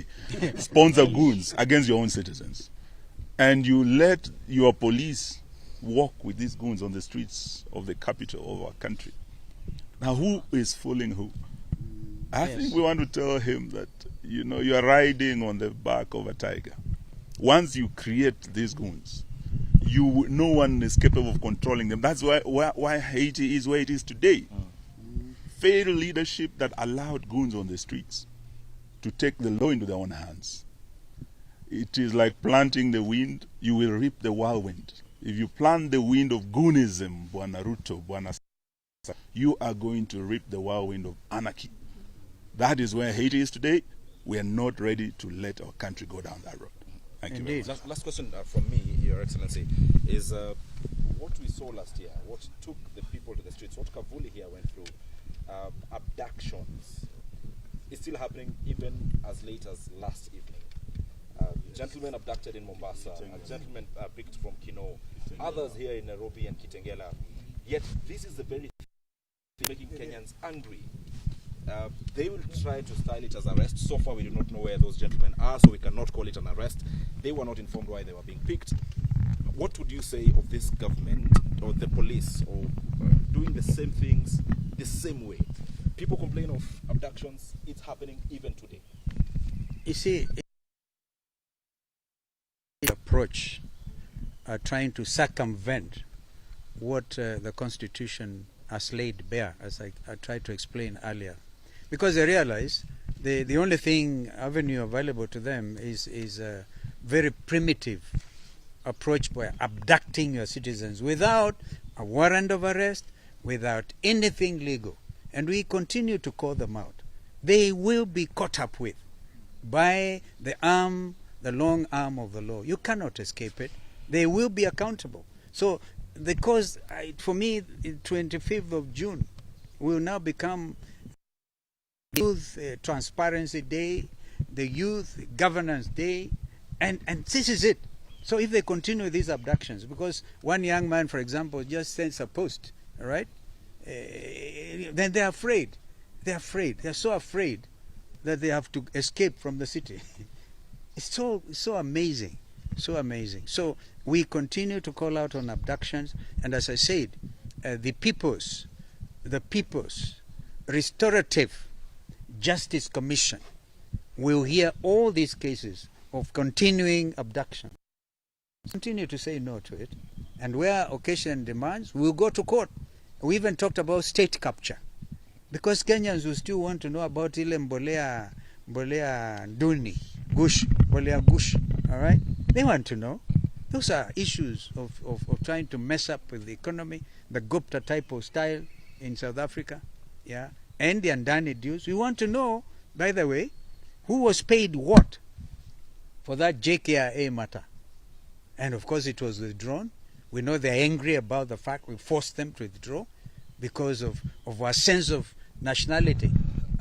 sponsor goons against your own citizens. And you let your police walk with these goons on the streets of the capital of our country. Now, who is fooling who? I think we want to tell him that you are riding on the back of a tiger. Once you create these goons, you no one is capable of controlling them. That's why Haiti is where it is today. Failed leadership that allowed goons on the streets to take the law into their own hands. It is like planting the wind, you will reap the whirlwind. If you plant the wind of goonism, Bwana Ruto, Bwana, you are going to reap the whirlwind of anarchy. That is where Haiti is today. We are not ready to let our country go down that road. Thank you very much. Last question from me, Your Excellency, is what we saw last year, what took the people to the streets, what Kavuli here went through, abductions, is still happening even as late as last evening. Gentlemen abducted in Mombasa, a gentleman picked from Kinoo, others here in Nairobi and Kitengela. Yet this is the very thing making Kenyans angry. They will try to style it as arrest. So far, we do not know where those gentlemen are, so we cannot call it an arrest. They were not informed why they were being picked. What would you say of this government or the police or doing the same things the same way? People complain of abductions. It's happening even today. You see, approach trying to circumvent what the Constitution has laid bare, as I tried to explain earlier. Because they realize the only thing, avenue available to them is a very primitive approach by abducting your citizens without a warrant of arrest, without anything legal. And we continue to call them out. They will be caught up with by the arm, the long arm of the law. You cannot escape it. They will be accountable. So the cause, for me, the 25th of June will now become Youth Transparency Day, the Youth Governance Day, and this is it. So if they continue these abductions, because one young man, for example, just sends a post, all right, then they're afraid. They're afraid. They're so afraid that they have to escape from the city. It's so, so amazing. So amazing. So we continue to call out on abductions, and as I said, the People's Restorative Justice Commission will hear all these cases of continuing abduction. Continue to say no to it, and where occasion demands, we'll go to court. We even talked about state capture, because Kenyans will still want to know about ile mbolea duni, ghushi, mbolea ghushi, all right? They want to know. Those are issues of trying to mess up with the economy, the Gupta type of style in South Africa, yeah, and the Adani deals. We want to know, by the way, who was paid what for that JKIA matter. And of course it was withdrawn. We know they're angry about the fact we forced them to withdraw because of our sense of nationality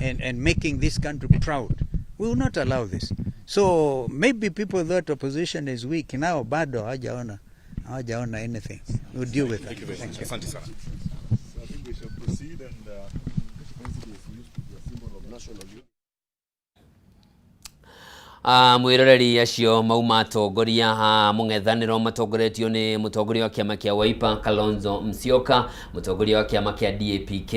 and making this country proud. We will not allow this. So maybe people thought opposition is weak. Now bado hawajaona anything. We'll deal with that. Thank you very much. Thank you. Asante sana. So I think we shall proceed and President is used to be a symbol of national unity. Mwĩroreri acio mauma atongoria a mũng'ethanĩro matongoretio nĩ mũtongoria wa kĩama kĩa Wiper Kalonzo Musyoka, mũtongoria wa kĩama kĩa DAP-K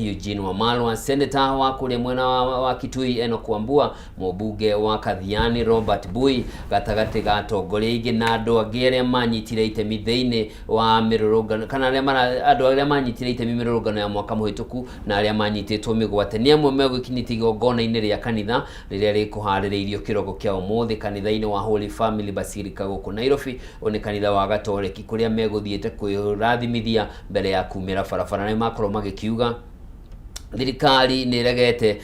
Eugene Wamalwa, senator wa kũrĩa mwena wa Kitui Enoch Wambua, mũmbunge wa Kathiani Robert Bui, gatagatĩ ga atongoria aingĩ na andũ angĩ arĩa manyitire itemi thĩinĩ wa mĩrũrũngano kana arĩa andũ arĩa manyitire itemi mĩrũrũngano ya mwaka mũhĩtũku na arĩa manyitĩtwo mĩgwate nĩ amwe megũkinyĩtie igongona-inĩ rĩa kanitha rĩrĩa rĩkũharĩrĩirio kĩroko kĩa ũmũthĩ kanitha-inĩ wa Holy Family Basilica gũkũ Nairobi. Ũyũ nĩ kanitha wa Gatoreki kũrĩa megũthiĩte kwĩrathimithia mbere ya kumĩra barabara. Nĩ makorwo magĩkiuga thirikari nĩ ĩregete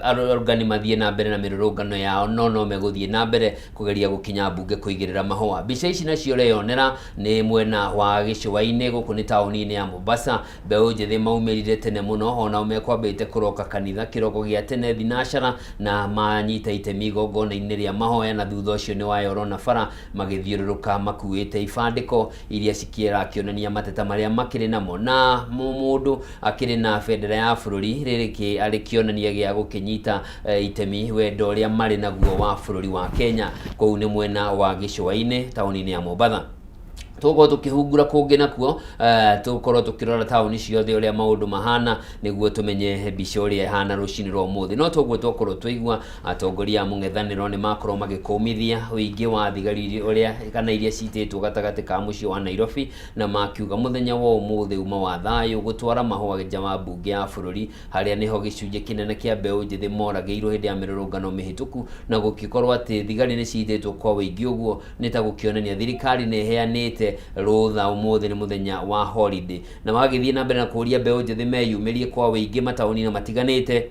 arũrũngani mathiĩ na mbere na mĩrũrũngano yao, no no megũthiĩ na mbere kũgeria gũkinya mbunge kũigĩrĩra mahũa. Mbica ici nacio ũreyonera nĩ mwena wa gĩcũa-inĩ, gũkũ nĩ taũni-inĩ ya Mombasa. Mbeũ njĩthĩ maumĩrire tene mũno, onao mekwambĩte kũroka kanitha kĩroko gĩa tene thinacara na manyita itemi igongona-inĩ rĩa mahoya, na thutha ũcio nĩ wayoro na bara magĩthiũrũrũka makuĩte ibandĩko iria cikĩrakĩonania mateta marĩa makĩrĩ namo, na mũndũ akĩrĩ na bendera ya bũrũri rĩrĩ arĩ kĩonania gĩa gũkĩnyita itemi wendo ũrĩa marĩ naguo wa bũrũri wa Kenya. Kũu nĩ mwena wa gĩcũa-inĩ taũni-inĩ ya Mombatha. Tũgũkorwo tũkĩhungura kũngĩ nakuo, tũgũkorwo tũkĩrora taũni ciothe ũrĩa maũndũ mahana nĩguo tũmenye mbica ũrĩa ĩhana rũcinĩ rwa ũmũthĩ. No toguo twakorwo twaigua atongoria a mũng'ethanĩro nĩ makorwo magĩkũmithia ũingĩ wa thigari ũrĩa kana iria citĩtwo gatagatĩ ka mũciĩ wa Nairobi, na makiuga mũthenya wa ũmũthĩ uma wa thayũ gũtwara mahũa nja wa mbunge ya bũrũri, harĩa nĩho gĩcunjĩ kĩnene kĩa mbeũ njĩthĩ moragĩirwo hĩndĩ ya mĩrũrũngano mĩhĩtũku, na gũgĩkorwo atĩ thigari nĩ citĩtwo kwa ũingĩ ũguo nĩ ta gũkĩonania thirikari nĩ ĩheanĩte rũtha ũmũthĩ nĩ mũthenya wa holiday. Na magagĩthiĩ na mbere na kũria mbeũ njĩthĩ meyumĩrie kwa ũingĩ mataũni-inĩ matiganĩte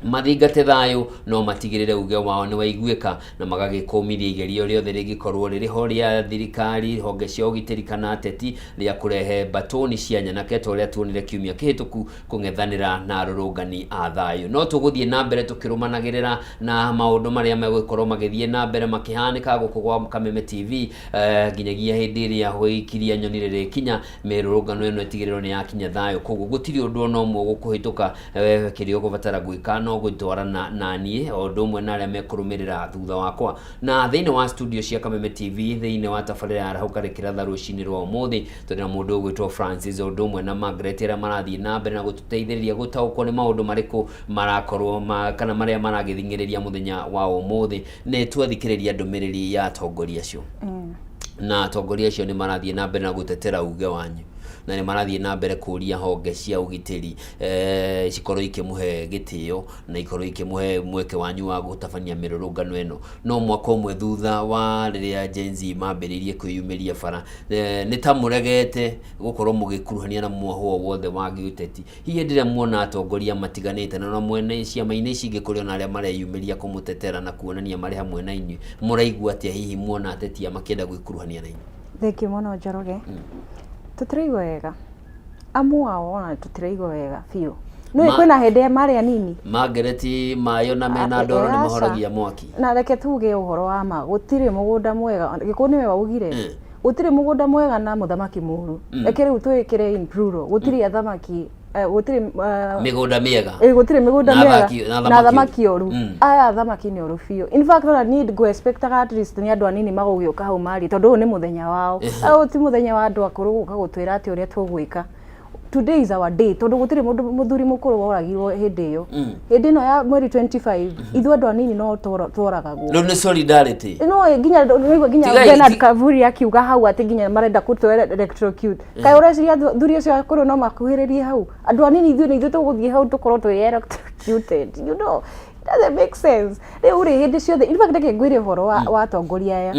mathingate thayũ no matigĩrĩre uge wao nĩ waiguĩka, na magagĩkũmithia igerio rĩothe rĩngĩkorwo rĩrĩ ho rĩa thirikari, honge cia ũgitĩri kana ateti rĩa kũrehe mbatũni cia nyanake ta ũrĩa tuonire kiumia kĩhĩtũku kũng'ethanĩra na arũrũngani a thayũ. No tũgũthiĩ na mbere tũkĩrũmanagĩrĩra na maũndũ marĩa megũkorwo magĩthiĩ na mbere makĩhanĩka gũkũ gwa Kameme TV, nginyagia hĩndĩ ĩrĩa gũikiria nyoni rĩrĩkinya mĩrũrũngano ĩno ĩtigĩrĩrwo nĩ yakinya thayũ. Koguo gũtirĩ ũndũ ona ũmwe ũgũkũhĩtũka, kĩrĩa ũgũbatara gwĩka no gũtwarana na niĩ o ũndũ ũmwe na arĩa mekũrũmĩrĩra thutha wakwa. Na thĩinĩ wa studio cia Kameme TV, thĩinĩ wa tabarĩra ya Arahũka Rĩkĩratha rũcinĩ rwa ũmũthĩ, tũrĩ na mũndũ ũgwĩtwo Francis o ũndũ ũmwe na Margaret arĩa marathiĩ na mbere na gũtũteithĩrĩria gũtaũkwo nĩ maũndũ marĩkũ marakorwo kana marĩa maragĩthing'ĩrĩria mũthenya wa ũmũthĩ. Nĩ twathikĩrĩria ndũmĩrĩri ya atongoria acio, na atongoria acio nĩ marathiĩ na mbere na gũtetera uge wanyu, na nĩ marathiĩ na mbere kũria honge cia ũgitĩri cikorwo ikĩmũhe gĩtĩo na ikorwo ikĩmũhe mweke wanyu wa gũtabania mĩrũrũngano ĩno. No mwaka ũmwe thutha wa rĩrĩa Gen Z mambĩrĩirie kwĩyumĩria bara, nĩ ta mũregete gũkorwo mũgĩkuruhania na mwahũ o wothe wa gĩũteti. Hihi hĩndĩ ĩrĩa muona atongoria matiganĩte na mwene ciama-inĩ ici ingĩ kũrĩ ona arĩa mareyumĩria kũmũtetera na kuonania marĩ hamwe na inyuĩ, mũraigua atĩa hihi muona ateti aya makĩenda gwĩkuruhania na inyuĩ? Thank you mũno Njoroge. Tũtiraigua wega, amu wao ona tũtiraigua wega biũ. Nĩ kwĩna hĩndĩ marĩ anini Margaret mayo na mena ndoro nĩ mahoragia mwaki. Na reke tuge ũhoro wa ma, gũtirĩ mũgũnda mwega, Gĩkũyũ nĩwe waugire, gũtirĩ mũgũnda mwega na mũthamaki mũru. Reke rĩu twĩkĩre in plural, gũtirĩ athamaki, gũtirĩ mĩgũnda mĩega, gũtirĩ mĩgũnda mĩega na athamaki oru. Aya athamaki nĩ oru biũ. In fact ona niĩ ngũ expectaga at least nĩ andũ anini magũgĩũka hau marie, tondũ ũyũ nĩ mũthenya wao. Ũyũ ti mũthenya wa andũ akũrũ gũka gũtwĩra atĩ ũrĩa tũgwĩka. Today is our day, tondũ gũtirĩ mũndũ mũthuri mũkũrũ woragirwo hĩndĩ ĩyo. Hĩndĩ ĩno ya mweri 25 ithuĩ andũ anini no tworagagwo. Rĩu nĩ solidarity. No nginya nĩguo nginya Bernard Kavuri akiuga hau atĩ nginya marenda kũtũ electrocute. Kaĩ ũreciria athuri acio akũrũ no makuhĩrĩrie hau? Andũ anini ithuĩ nĩ ithuĩ tũgũthiĩ hau tũkorwo twĩ electrocuted. You know, it doesn't make sense. Rĩu rĩ hĩndĩ ciothe, in fact reke ngwĩre ũhoro wa atongoria aya.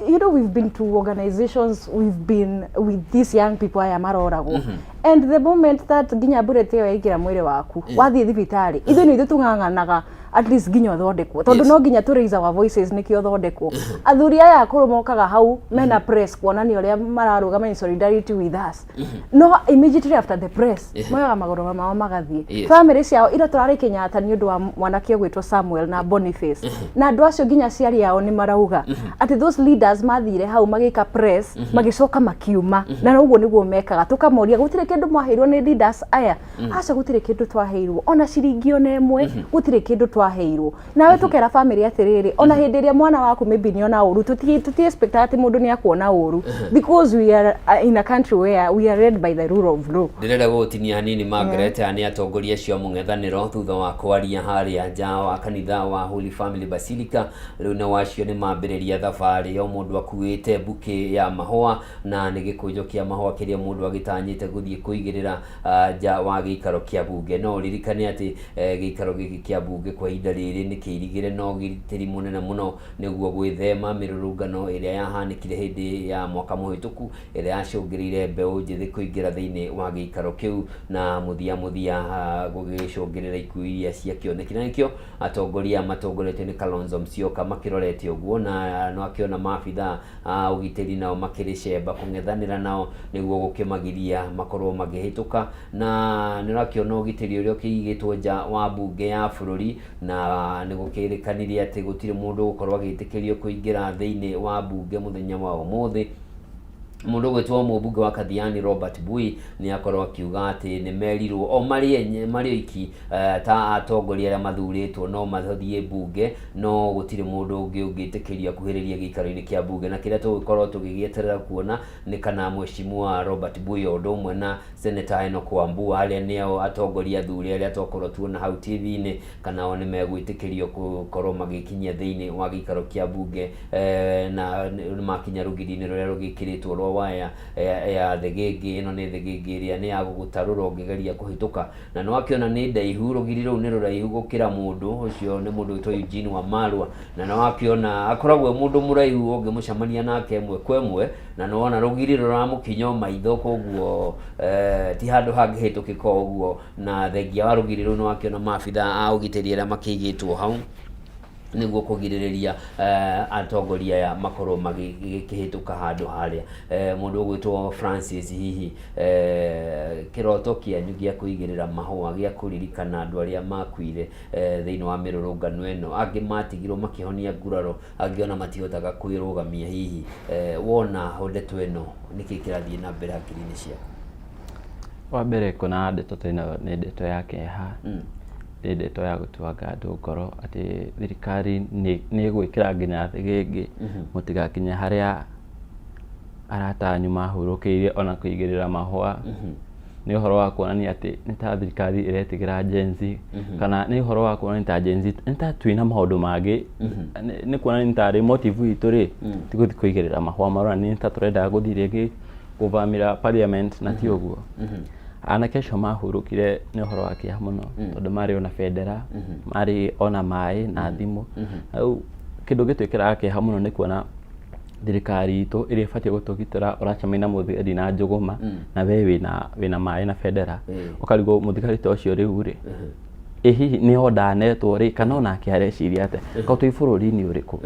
You know, we've been to organizations, we've been with these young people aya maroragwo, and the moment that nginya bullet ĩyo yaingĩra mwĩrĩ waku, wathiĩ thibitarĩ, ithuĩ nĩ ithuĩ tũng'ang'anaga at least nginya ũthondekwo, tondũ no nginya tũ raise our voices nĩkĩo ũthondekwo. Athuri aya akũrũ mokaga hau mena press kuonania ũrĩa mararũgama in solidarity with us, no immediately after the press moyaga magũrũ mao magathiĩ. Family ciao ira tũrarĩ Kenyatta nĩ ũndũ wa mwanake ũgwĩtwo Samuel na Boniface, na andũ acio nginya aciari ao nĩ marauga atĩ those leaders mathire hau magĩka press, magĩcoka makiuma, na ũguo nĩguo mekaga. Tũkamoria, gũtirĩ kĩndũ mwaheirwo nĩ leaders aya? Aca, gũtirĩ kĩndũ twaheirwo, ona ciringi ona ĩmwe gũtirĩ kĩndũ. twaheirwo nawe tukera family atiriri ona hindi ria mwana waku maybe ni ona uru tuti expect ati mundu ni akuona uru because we are in a country where we are led by the rule of law. Ndĩrenda gũgũtinia hanini Margaret. Aya nĩ atongoria acio a mũng'ethanĩro thutha wa kwaria harĩa nja wa kanitha wa Holy Family Basilica. Rĩu nao acio nĩ mambĩrĩria thabarĩ, o mũndũ akuĩte bouquet ya mahũa, na nĩ gĩkũnjo kĩa mahũa kĩrĩa mũndũ agĩtanyĩte gũthiĩ kũigĩrĩra nja wa gĩikaro kĩa bunge. No ũririkane atĩ gĩikaro gĩkĩ kĩa bunge kwa ihinda rĩrĩ nĩ kĩirigĩre na ũgitĩri mũnene mũno nĩguo gwĩthema mĩrũrũngano ĩrĩa yahanĩkire hĩndĩ ya mwaka mũhĩtũku, ĩrĩa yacũngĩrĩire mbeũ njĩthĩ kũingĩra thĩinĩ wa gĩikaro kĩu na mũthia mũthia gũgĩcũngĩrĩra ikuũ iria ciakĩonekire. Na nĩkĩo atongoria matongoretio nĩ Kalonzo Musyoka makĩrorete ũguo, na no akĩona maabitha a ũgitĩri nao makĩrĩ cemba kũng'ethanĩra nao nĩguo gũkĩmagiria makorwo makĩhĩtũka. Na nĩ ũrakĩona ũgitĩri ũrĩa ũkĩigĩtwo nja wa bunge ya bũrũri, na nĩ gũkĩrĩkanire atĩ gũtirĩ mũndũ ũgũkorwo agĩtĩkĩrio kũingĩra thĩinĩ wa bunge mũthenya wa ũmũthĩ. Mũndũ ũgwĩtwo mũmbunge wa Kathiani Robert Bui nĩ akorwo akiuga atĩ nĩ merirwo o marĩ enye marĩ oiki ta atongoria arĩa mathurĩtwo no mathiĩ bunge, no gũtirĩ mũndũ ũngĩ ũngĩtĩkĩrio akuhĩrĩrie gĩikaro-inĩ kĩa bunge. Na kĩrĩa tũgũkorwo tũgĩgĩeterera kuona nĩ kana Mheshimiwa Robert Bui o ũndũ ũmwe na Senator Enoch Wambua, arĩa nĩo atongoria athure arĩa twakorwo tuona hau TV-inĩ, kana o nĩ megwĩtĩkĩrio gũkorwo magĩkinyia thĩinĩ wa gĩikaro kĩa bunge na nĩ makinya rũgiri-inĩ rũrĩa rũgĩkĩrĩtwo rwa waya ya thĩgĩngĩ. Ĩno nĩ thĩgĩngĩ ĩrĩa nĩ ya gũgũtarũra ũngĩgeria kũhĩtũka, na nĩ wakĩona nĩ ndaihu, rũgiri rũu nĩ rũraihu gũkĩra mũndũ ũcio. Nĩ mũndũ wĩtwo Eugene Wamalwa, na nĩ wakĩona akoragwo e mũndũ mũraihu ũngĩmũcemania nake ĩmwe kwa ĩmwe, na nĩ wona rũgiri rũramũkinya o maitho, koguo ti handũ hangĩhĩtũkĩka o ũguo. Na thengia wa rũgiri rũu nĩ wakĩona maabitha a ũgitĩri arĩa makĩigĩtwo hau nĩguo kũgirĩrĩria atongoria aya makorwo magĩkĩhĩtũka handũ harĩa. Mũndũ ũgwĩtwo Francis, hihi kĩroto kĩanyu gĩa kũigĩrĩra mahũa gĩa kũririkana andũ arĩa makuire thĩinĩ wa mĩrũrũngano ĩno, angĩ matigirwo makĩhonia nguraro, angĩ ona matihotaga kwĩrũgamia, hihi wona ndeto ĩno nĩkĩ kĩrathiĩ na mbere hakiri-inĩ ciaku? Wa mbere, kuona ndeto ta ĩno nĩ ndeto ya kĩeha, nĩ ndeto ya gũtuanga andũ ngoro atĩ thirikari nĩ ĩgwĩkĩra nginya thĩgĩngĩ mũtigakinye harĩa arata anyu mahurũkĩire ona kũigĩrĩra mahũa. Nĩ ũhoro wa kuonania atĩ nĩ ta thirikari ĩretigĩra Gen Z, kana nĩ ũhoro wa kuonania ta Gen Z nĩ ta twĩna maũndũ mangĩ. Nĩ kuonania tarĩ motive itũ rĩ ti gũthiĩ kũigĩrĩra mahũa, maronania nĩ ta tũrendaga gũthiĩ rĩngĩ kũvamĩra parliament, na ti ũguo. Anake acio mahurũkire nĩ ũhoro wa kĩeha mũno, tondũ marĩ ona bendera, marĩ ona maĩ na thimũ. Rĩu kĩndũ gĩtwĩkĩraga kĩeha mũno nĩ kuona thirikari itũ ĩrĩa ĩbatiĩ gũtũgitĩra ũracemania na mũthigari na njũgũma, na we wĩna maĩ na bendera. Ũkarigwo mũthigari ta ũcio rĩu rĩ, ĩ hihi nĩ ondanetwo rĩ, kana onake areciria atĩa? Ko twĩ bũrũri-inĩ ũrĩkũ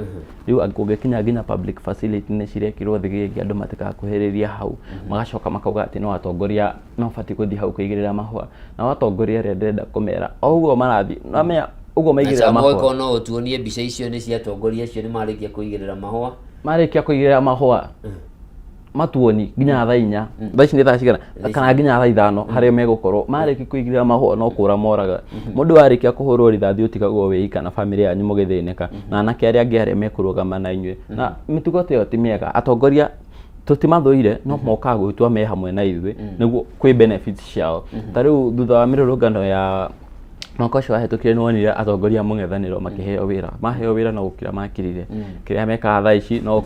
rĩu kũngĩkinya nginya public facility nĩ cirekĩrwo thĩgĩngĩ andũ matikakuhĩrĩria hau, magacoka makauga atĩ no atongoria no batiĩ gũthiĩ hau kũigĩrĩra mahũa? Nao atongoria arĩa ndĩrenda kũmera o ũguo marathiĩ namenya ũguo maigĩrĩra mahũa. Mahũa no ũtuonie mbica icio nĩ cia atongoria acio nĩ marĩkia kũigĩrĩra mahũa. Marĩkia kũigĩrĩra mahũa matuoni nginya thaa 4, thaa ici nĩ thaa cigana, kana nginya thaa 5 harĩa megũkorwo marĩkia kũigĩrĩra mahũa no kũra moraga. Mũndũ warĩkia kũhũrwo rithathi ũtigagwo wĩ na bamĩrĩ yanyu mũgĩthĩnĩka na anake arĩa angĩ arĩa mekũrũgama na inyuĩ, na mĩtugo ta ĩyo ti mĩega. Atongoria tũtimathũire, no mokaga gwĩtua me hamwe na ithuĩ nĩguo kwĩ benefits ciao. Ta rĩu thutha wa mĩrũrũngano ya mwaka ũcio wahĩtũkire, nĩ wonire atongoria a mũng'ethanĩro makĩheo wĩra, maheo wĩra no gũkira makirire. Kĩrĩa mekaga thaa ici no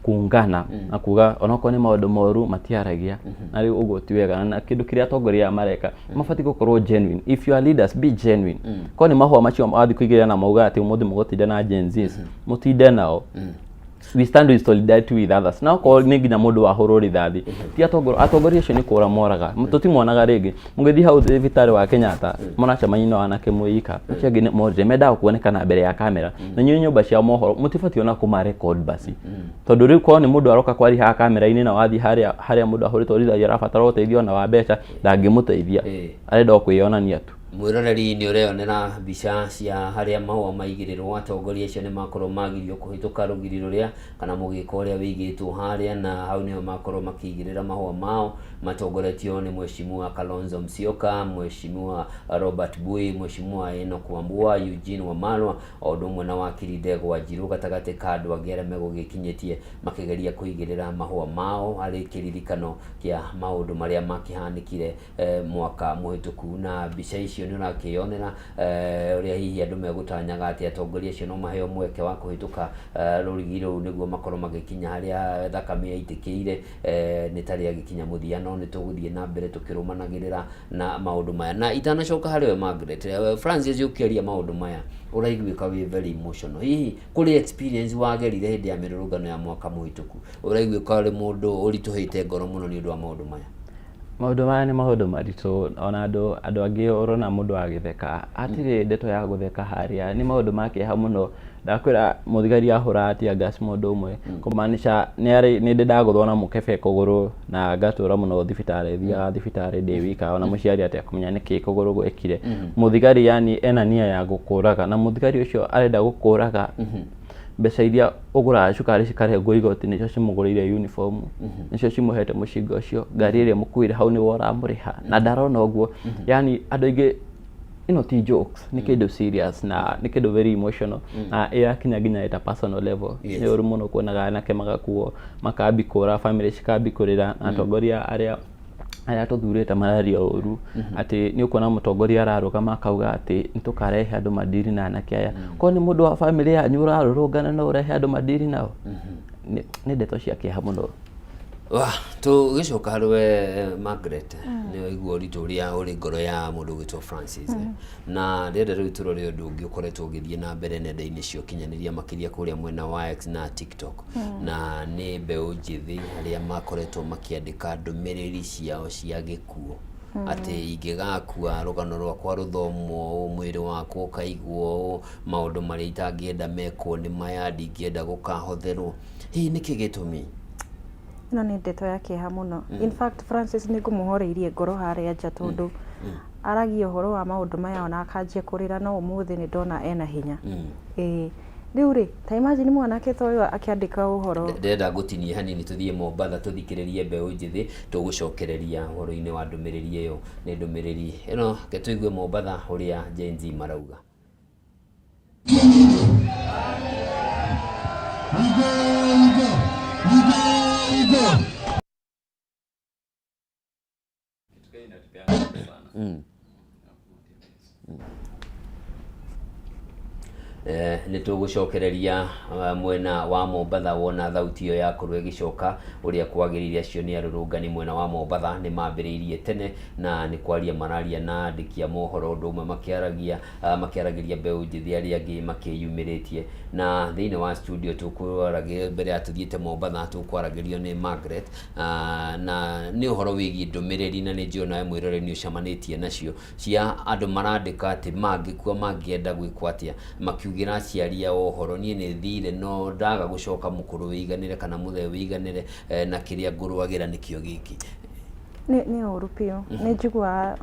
kungana na kuga onokorwo nĩ maũndũ moru matiaragia, na rĩu ũguo ti wega. Na kĩndũ kĩrĩa atongoria aya mareka, mabatiĩ gũkorwo genuine. If you are leaders, be genuine. Korwo nĩ mahũa macio wathiĩ kũigĩrĩra na mauga atĩ ũmũthĩ mũgũtinda na Gen Zs, mũtinde nao. We stand with solidarity with others. Na okorwo nĩ nginya mũndũ wahũrwo rithathi, ti atongoria acio nĩ kũra moraga, tũtimonaga rĩngĩ. Mũgĩthiĩ hau thibitarĩ wa Kenyatta, mũracemania na anake mwĩ acio angĩ nĩ morire, mendaga kuonekana mbere ya kamera. Na inyuĩ nyũmba cia mohoro mũtibatiĩ ona kũma record basi, tondũ rĩu korwo nĩ mũndũ aroka kwaria haha kamera-inĩ na wathiĩ harĩa mũndũ ahũrĩtwo rithathi arabatara ũteithio ona wa mbeca, ndangĩmũteithia, arenda o kwĩyonania tu. Mwĩroreri, nĩ ũreyonera mbica cia harĩa mahũa maigĩrĩrwo. Atongoria acio nĩ makorwo magirio kũhĩtũka rũgiri rũrĩa kana mũgĩko ũrĩa wĩigĩtwo harĩa, na hau nĩho makorwo makĩigĩrĩra mahũa mao matongoretio nĩ Mheshimiwa Kalonzo Musyoka, Mheshimiwa Robert Bui, Mheshimiwa Enoch Wambua, Eugene Wamalwa, o ũndũ ũmwe na wakiri Ndegwa Njiru, gatagatĩ ka andũ angĩ arĩa megũgĩkinyĩtie makĩgeria kũigĩrĩra mahũa mao harĩ kĩririkano kĩa maũndũ marĩa makĩhanĩkire mwaka mũhĩtũku. Na mbica icio nĩ ũrakĩyonera ũrĩa hihi andũ megũtanyaga atĩ atongoria acio no maheo mweke wa kũhĩtũka rũrigi rũu nĩguo makorwo magĩkinya harĩa thakame yaitĩkĩire. Nĩ tarĩ agĩkinya mũthia, no nĩ tũgũthiĩ na mbere tũkĩrũmanagĩrĩra na maũndũ maya. Na itanacoka harĩ we Margaret, Francis, ũkĩaria maũndũ maya ũraiguĩka wĩ very emotional. Hihi kũrĩ experience wagerire hĩndĩ ya mĩrũrũngano ya mwaka mũhĩtũku, ũraiguĩka ũrĩ mũndũ ũritũhĩte ngoro mũno nĩ ũndũ wa maũndũ maya? Maũndũ maya nĩ maũndũ maritũ, ona andũ angĩ ũrona mũndũ agĩtheka, hatirĩ ndeto ya gũtheka harĩa, nĩ maũndũ ma kĩeha mũno. Ndakwĩra mũthigari ahũra tear gas mũndũ ũmwe, kũmaanisha nĩ ndĩ ndagũthwo na mũkebe kũgũrũ na ngatũra mũno thibitarĩ, thiaga thibitarĩ ndĩ wika, ona mũciari atekũmenya nĩkĩ kũgũrũ gwekire. Mũthigari yani ena nia ya gũkũraga, na mũthigari ũcio arenda gũkũraga, mbeca iria ũgũraga cukari cikarengwo igoti nĩcio cimũgũrĩire uniform, nĩcio cimũhete mũcinga ũcio, ngari ĩrĩa ĩmũkuire hau nĩwe ũramũrĩha, na ndarona ũguo. Yani andũ aingĩ, ĩno ti jokes, nĩ kĩndũ serious na nĩ kĩndũ very emotional na ĩrakinya nginya at a personal level. Nĩ ũru mũno kuonaga anake magakuo, makambi kũra, family cikambi kũrĩra, na atongoria arĩa tũthurĩte mararia ũru, atĩ nĩ ũkuona mũtongoria ararũgama akauga atĩ nĩ tũkarehe andũ mandiri na anake aya. Korwo nĩ mũndũ wa family yanyu ũrarũrũngana, no ũrehe andũ mandiri nao? Nĩ ndeto cia kĩeha mũno. Wah, tũgĩcoka harĩ we Margaret, nĩ waigua ũritũ ũrĩa ũrĩ ngoro ya mũndũ ũgwĩtwo Francis. Na ndĩrenda rĩu tũrore ũndũ ũngĩ ũkoretwo ũgĩthiĩ na mbere nenda-inĩ cia ũkinyanĩria, makĩria kũrĩa mwena wa X na TikTok, na nĩ mbeũ njĩthĩ arĩa makoretwo makĩandĩka ndũmĩrĩri ciao cia gĩkuũ, atĩ ingĩgakua rũgano rwakwa rũthomwo ũũ, mwĩrĩ wakwa ũkaigwo ũũ, maũndũ marĩa itangĩenda mekwo nĩ maya, ndingĩenda gũkahotherwo. Hihi nĩkĩ gĩtũmi? Ĩno nĩ ndeto ya kĩeha mũno. In fact, Francis nĩ ngũmũhoreirie ngoro harĩa nja, tondũ aragia ũhoro wa maũndũ maya ona akanjia kũrĩra, no ũmũthĩ nĩ ndona ena hinya. Ĩĩ, rĩu rĩ, ta imagine mwanake ta ũyũ akĩandĩka ũhoro. Ndĩrenda ngũtinie hanini tũthiĩ Mombatha tũthikĩrĩrie mbeũ njĩthĩ, tũgũcokereria ũhoro-inĩ wa ndũmĩrĩri ĩyo. Nĩ ndũmĩrĩri ĩno, reke tũigue Mombatha ũrĩa Gen Z marauga. We go, we go, we go, we go. Nĩ tũgũcokereria mwena wa Mombatha wona thauti ĩyo yakorwo ĩgĩcoka ũrĩa kwagĩrĩire. Acio nĩ arũrũngani mwena wa Mombatha, nĩ mambĩrĩirie tene na nĩ kwaria mararia na andĩki a mohoro, ũndũ ũmwe makĩaragia makĩaragĩria mbeũ njĩthĩ arĩa angĩ makĩyumĩrĩtie. Na thĩinĩ wa studio tũkwaragĩria, mbere ya tũthiĩte Mombatha, tũkwaragĩrio nĩ Margaret na nĩ ũhoro wĩgiĩ ndũmĩrĩri, na nĩ njũĩ onawe mwĩroreri nĩ ũcemanĩtie nacio cia andũ marandĩka atĩ mangĩkua mangĩenda gwĩkwo atĩa, makiugĩra aciari ao ũhoro, niĩ nĩ thire no ndaga gũcoka, mũkũrũ wĩiganĩre kana mũthee wĩiganĩre, na kĩrĩa ngũrũagĩra nĩkĩo gĩkĩ. Nĩ ũru biũ. Nĩ njiguaga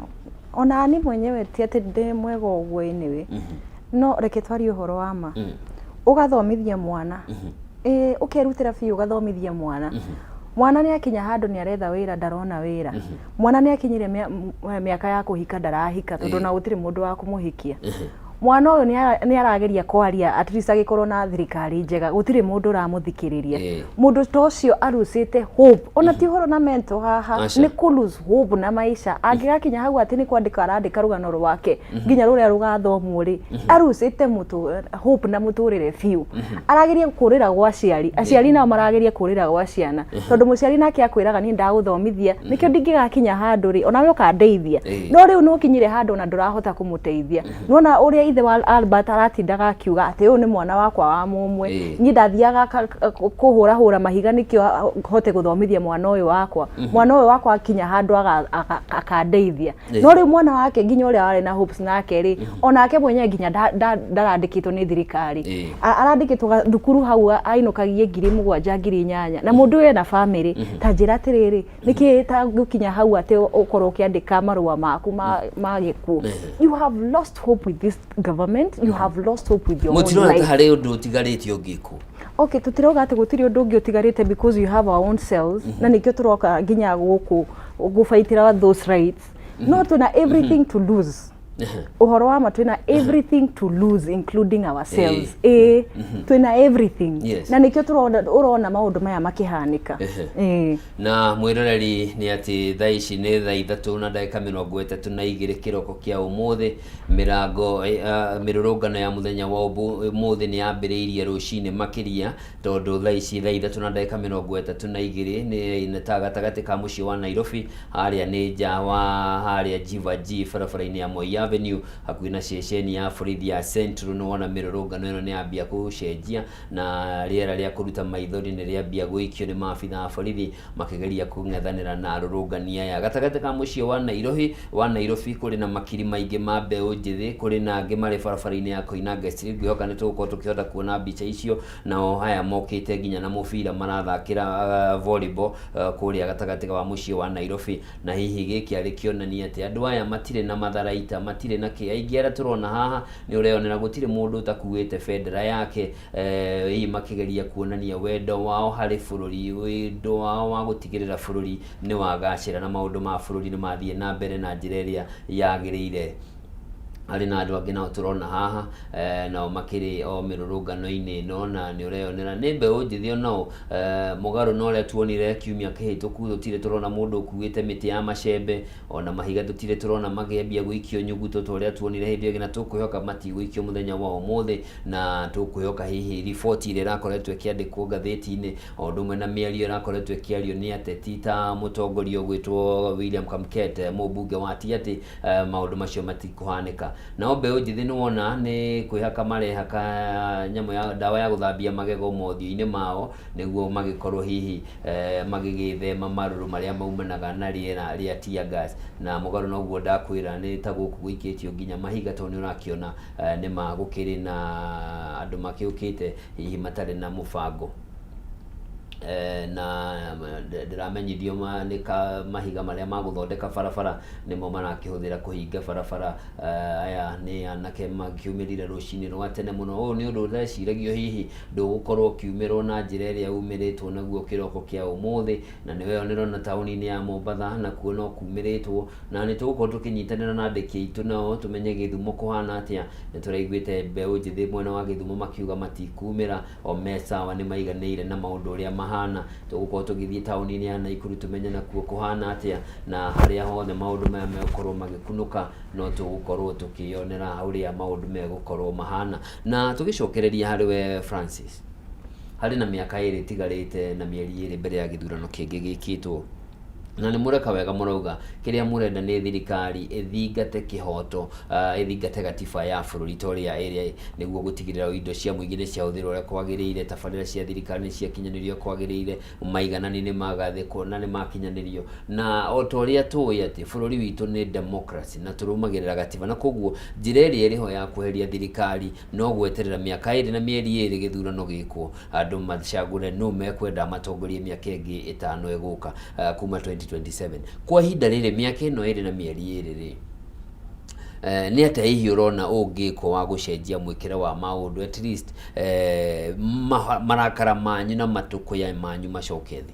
ona ni mwenyewe, ti atĩ ndĩ mwega ũguo anyway, no reke twarie ũhoro wa ma. Ũgathomithia mwana, ĩĩ, ũkerutĩra biũ ũgathomithia mwana. Mwana nĩ akinya handũ nĩ aretha wĩra, ndarona wĩra. Mwana nĩ akinyire mĩaka ya kũhika, ndarahika tondũ na gũtirĩ mũndũ wa kũmũhikia. Mwana ũyũ nĩ arageria kwaria at least agĩkorwo na thirikari njega, gũtirĩ mũndũ ũramũthikĩrĩria. Mũndũ ta ũcio arucĩte hope, ona ti ũhoro na mental haha. Aca. Nĩ kũ lose hope na maisha. Angĩgakinya hau atĩ nĩ kwandĩka arandĩka rũgano rwake nginya rũrĩa rũgathomwo rĩ, arucĩte hope na mũtũrĩre biũ. Arageria kũrĩra gwa aciari, aciari nao marageria kũrĩra gwa ciana, tondũ mũciari nake akwĩraga niĩ ndagũthomithia nĩkĩo ndingĩgakinya handũ rĩ, onawe ũkandeithia. No rĩu nĩ ũkinyire handũ ona ndũrahota kũmũteithia, nĩwona ũrĩa ũrĩa ithe wa Albert aratindaga akiuga atĩ ũyũ nĩ mwana wakwa wa mũmwe, niĩ ndathiaga kũhũrahũra mahiga nĩkĩo hote gũthomithia mwana ũyũ wakwa, mwana ũyũ wakwa akinya handũ akandeithia. No rĩu mwana wake nginya ũrĩa warĩ na hopes nake rĩ, onake mwenyewe nginya ndarandĩkĩtwo nĩ thirikari. Arandĩkĩtwo thukuru hau ainũkagie 7,000, 8,000, na mũndũ ũyũ ena bamĩrĩ. Ta njĩra atĩrĩrĩ, nĩkĩ ta gũkinya hau atĩ ũkorwo ũkĩandĩka marũa maku ma gĩkuũ? You have lost hope with this government, you have lost hope with your own Mũtirona ta life. harĩ ũndũ ũtigarĩte ũngĩkwo? Okay, tũtirauga atĩ gũtirĩ ũndũ ũngĩ ũtigarĩte, because you have our own cells, na nĩkĩo tũroka nginya gũkũ gũbaitĩra those rights. No twĩna everything to lose. Ũhoro wa ma, twĩna everything to lose, including ourselves. Ĩĩ, twĩna everything. Na nĩkĩo tũrona ũrona maũndũ maya makĩhanĩka. Ĩĩ. Na mwĩroreri, nĩ atĩ thaa ici nĩ thaa 3:32 kĩroko kĩa ũmũthĩ. Mĩrango mĩrũrũngano ya mũthenya wa ũmũthĩ nĩ yambĩrĩirie rũcinĩ makĩria, tondũ thaa ici thaa 3:32 nĩ ta gatagatĩ ka mũciĩ wa Nairobi, harĩa nĩ nja wa harĩa Jivaji, barabara-inĩ ya Moi Avenue, hakuhĩ na ceceni ya borithi ya Central. Nĩ wona mĩrũrũngano ĩno nĩ yambia gũcenjia, na rĩera rĩa kũruta maithori nĩ rĩambia gũikio nĩ maabitha a borithi makĩgeria kũng'ethanĩra na arũrũngani aya. Gatagatĩ ka mũciĩ wa Nairobi kũrĩ na makiri maingĩ ma mbeũ njĩthĩ, kũrĩ na angĩ marĩ barabara-inĩ ya Koinange Street. Ngwĩhoka nĩ tũgũkorwo tũkĩhota kuona mbica icio. Nao aya mokĩte nginya na mũbira marathakĩra volleyball kũrĩa gatagatĩ wa mũciĩ wa Nairobi, na hihi gĩkĩ arĩ kĩonania atĩ andũ aya matirĩ na matharaita, matirĩ na kĩ. Aingĩ arĩa tũrona haha nĩ ũreyonera gũtirĩ mũndũ ũtakuĩte bendera yake, hihi makĩgeria kuonania wendo wao harĩ bũrũri, wendo wao wa gũtigĩrĩra bũrũri nĩ wagacĩra na maũndũ ma bũrũri nĩ mathiĩ na mbere na njĩra ĩrĩa yagĩrĩire. Harĩ na andũ angĩ nao tũrona haha, nao makĩrĩ o mĩrũrũngano-inĩ ĩno, na nĩ ũreyonera nĩ mbeũ njĩthĩ onao, mũgarũ na ũrĩa tuonire kiumia kĩhĩtũku. Tũtirĩ tũrona mũndũ ũkuĩte mĩtĩ ya macembe, ona mahiga tũtirĩ tũrona makĩambia gũikio nyuguto ta ũrĩa tuonire hĩndĩ ĩyo ĩngĩ, na tũkwĩhoka matigũikio mũthenya wa ũmũthĩ, na tũkwĩhoka hihi riboti ĩrĩa ĩrakoretwo ĩkĩandĩkwo ngathĩti-inĩ, o ũndũ ũmwe na mĩario ĩrakoretwo ĩkĩario nĩ ateti ta mũtongoria ũgwĩtwo William Kamket, mũmbunge wa Tiaty, maũndũ macio matikũhanĩka. Nao mbeũ njĩthĩ nĩ wona nĩ kwĩhaka marehaka nyamũ ya ndawa ya gũthambia magego mothiũ-inĩ mao, nĩguo magĩkorwo hihi magĩgĩthema marũrũ marĩa maumanaga na rĩera rĩa tear gas. Na mũgarũ noguo ndakwĩra, nĩ ta gũkũ gũikĩtio nginya mahiga, tondũ nĩ ũrakĩona nĩma gũkĩrĩ na andũ makĩũkĩte hihi matarĩ na mũbango. Na ndĩramenyithio nĩ ka mahiga marĩa ma gũthondeka barabara nĩmo marakĩhũthĩra kũhinga barabara. Aya nĩ anake makiumĩrire rũcinĩ rwa tene mũno. Ũyũ nĩ ũndũ ũreciragio hihi ndũgũkorwo ũkiumĩrwo na njĩra ĩrĩa umĩrĩtwo naguo kĩroko kĩa ũmũthĩ. Na nĩ weyonera ona taũni-inĩ ya Mombatha nakuo no kumĩrĩtwo, na nĩ tũgũkorwo tũkĩnyitanĩra na andĩki aitũ nao tũmenye Gĩthumo kũhana atĩa. Nĩ tũraiguĩte mbeũ njĩthĩ mwena wa Gĩthumo makiuga matikumĩra, o me sawa, nĩ maiganĩire na maũndũ ũrĩa mahana. Tũgũkorwo tũgĩthiĩ taũni-inĩ ya Naikuru tũmenye nakuo kũhana atĩa, na harĩa hothe maũndũ maya megũkorwo magĩkunũka no tũgũkorwo tũkĩyonera ũrĩa maũndũ megũkorwo mahana. Na tũgĩcokereria harĩ we Francis, harĩ na mĩaka 2 ĩtigarĩte na mĩeri 2 mbere ya gĩthurano kĩngĩ gĩkĩtwo, na nĩ mũreka wega mũrauga kĩrĩa mũrenda nĩ thirikari ĩthingate kĩhoto, ĩthingate gatiba ya bũrũri ta ũrĩa ĩrĩa, nĩguo gũtigĩrĩra indo cia mũingĩ nĩ ciahũthĩrwo ũrĩa kwagĩrĩire, tabarĩra cia thirikari nĩ ciakinyanĩrio kwagĩrĩire, maiganani nĩ magathĩkwo na nĩ makinyanĩrio. Na o ta ũrĩa tũĩ atĩ bũrũri witũ nĩ democracy na tũrũmagĩrĩra gatiba, na koguo njĩra ĩrĩa ĩrĩho ya kweheria thirikari no gweterera mĩaka 2 na mĩeri 2 gĩthurano gĩkwo, andũ macagũre nũ mekwenda matongorie mĩaka ĩngĩ 5 ĩgũka, kuma 2027. Kwa ihinda rĩrĩ, mĩaka ĩno 2 na mĩeri 2 rĩ, nĩ atĩa hihi ũrona ũngĩkwo wa gũcenjia mwĩkĩre wa maũndũ, at least marakara manyu na matũkũya manyu macoke thĩ?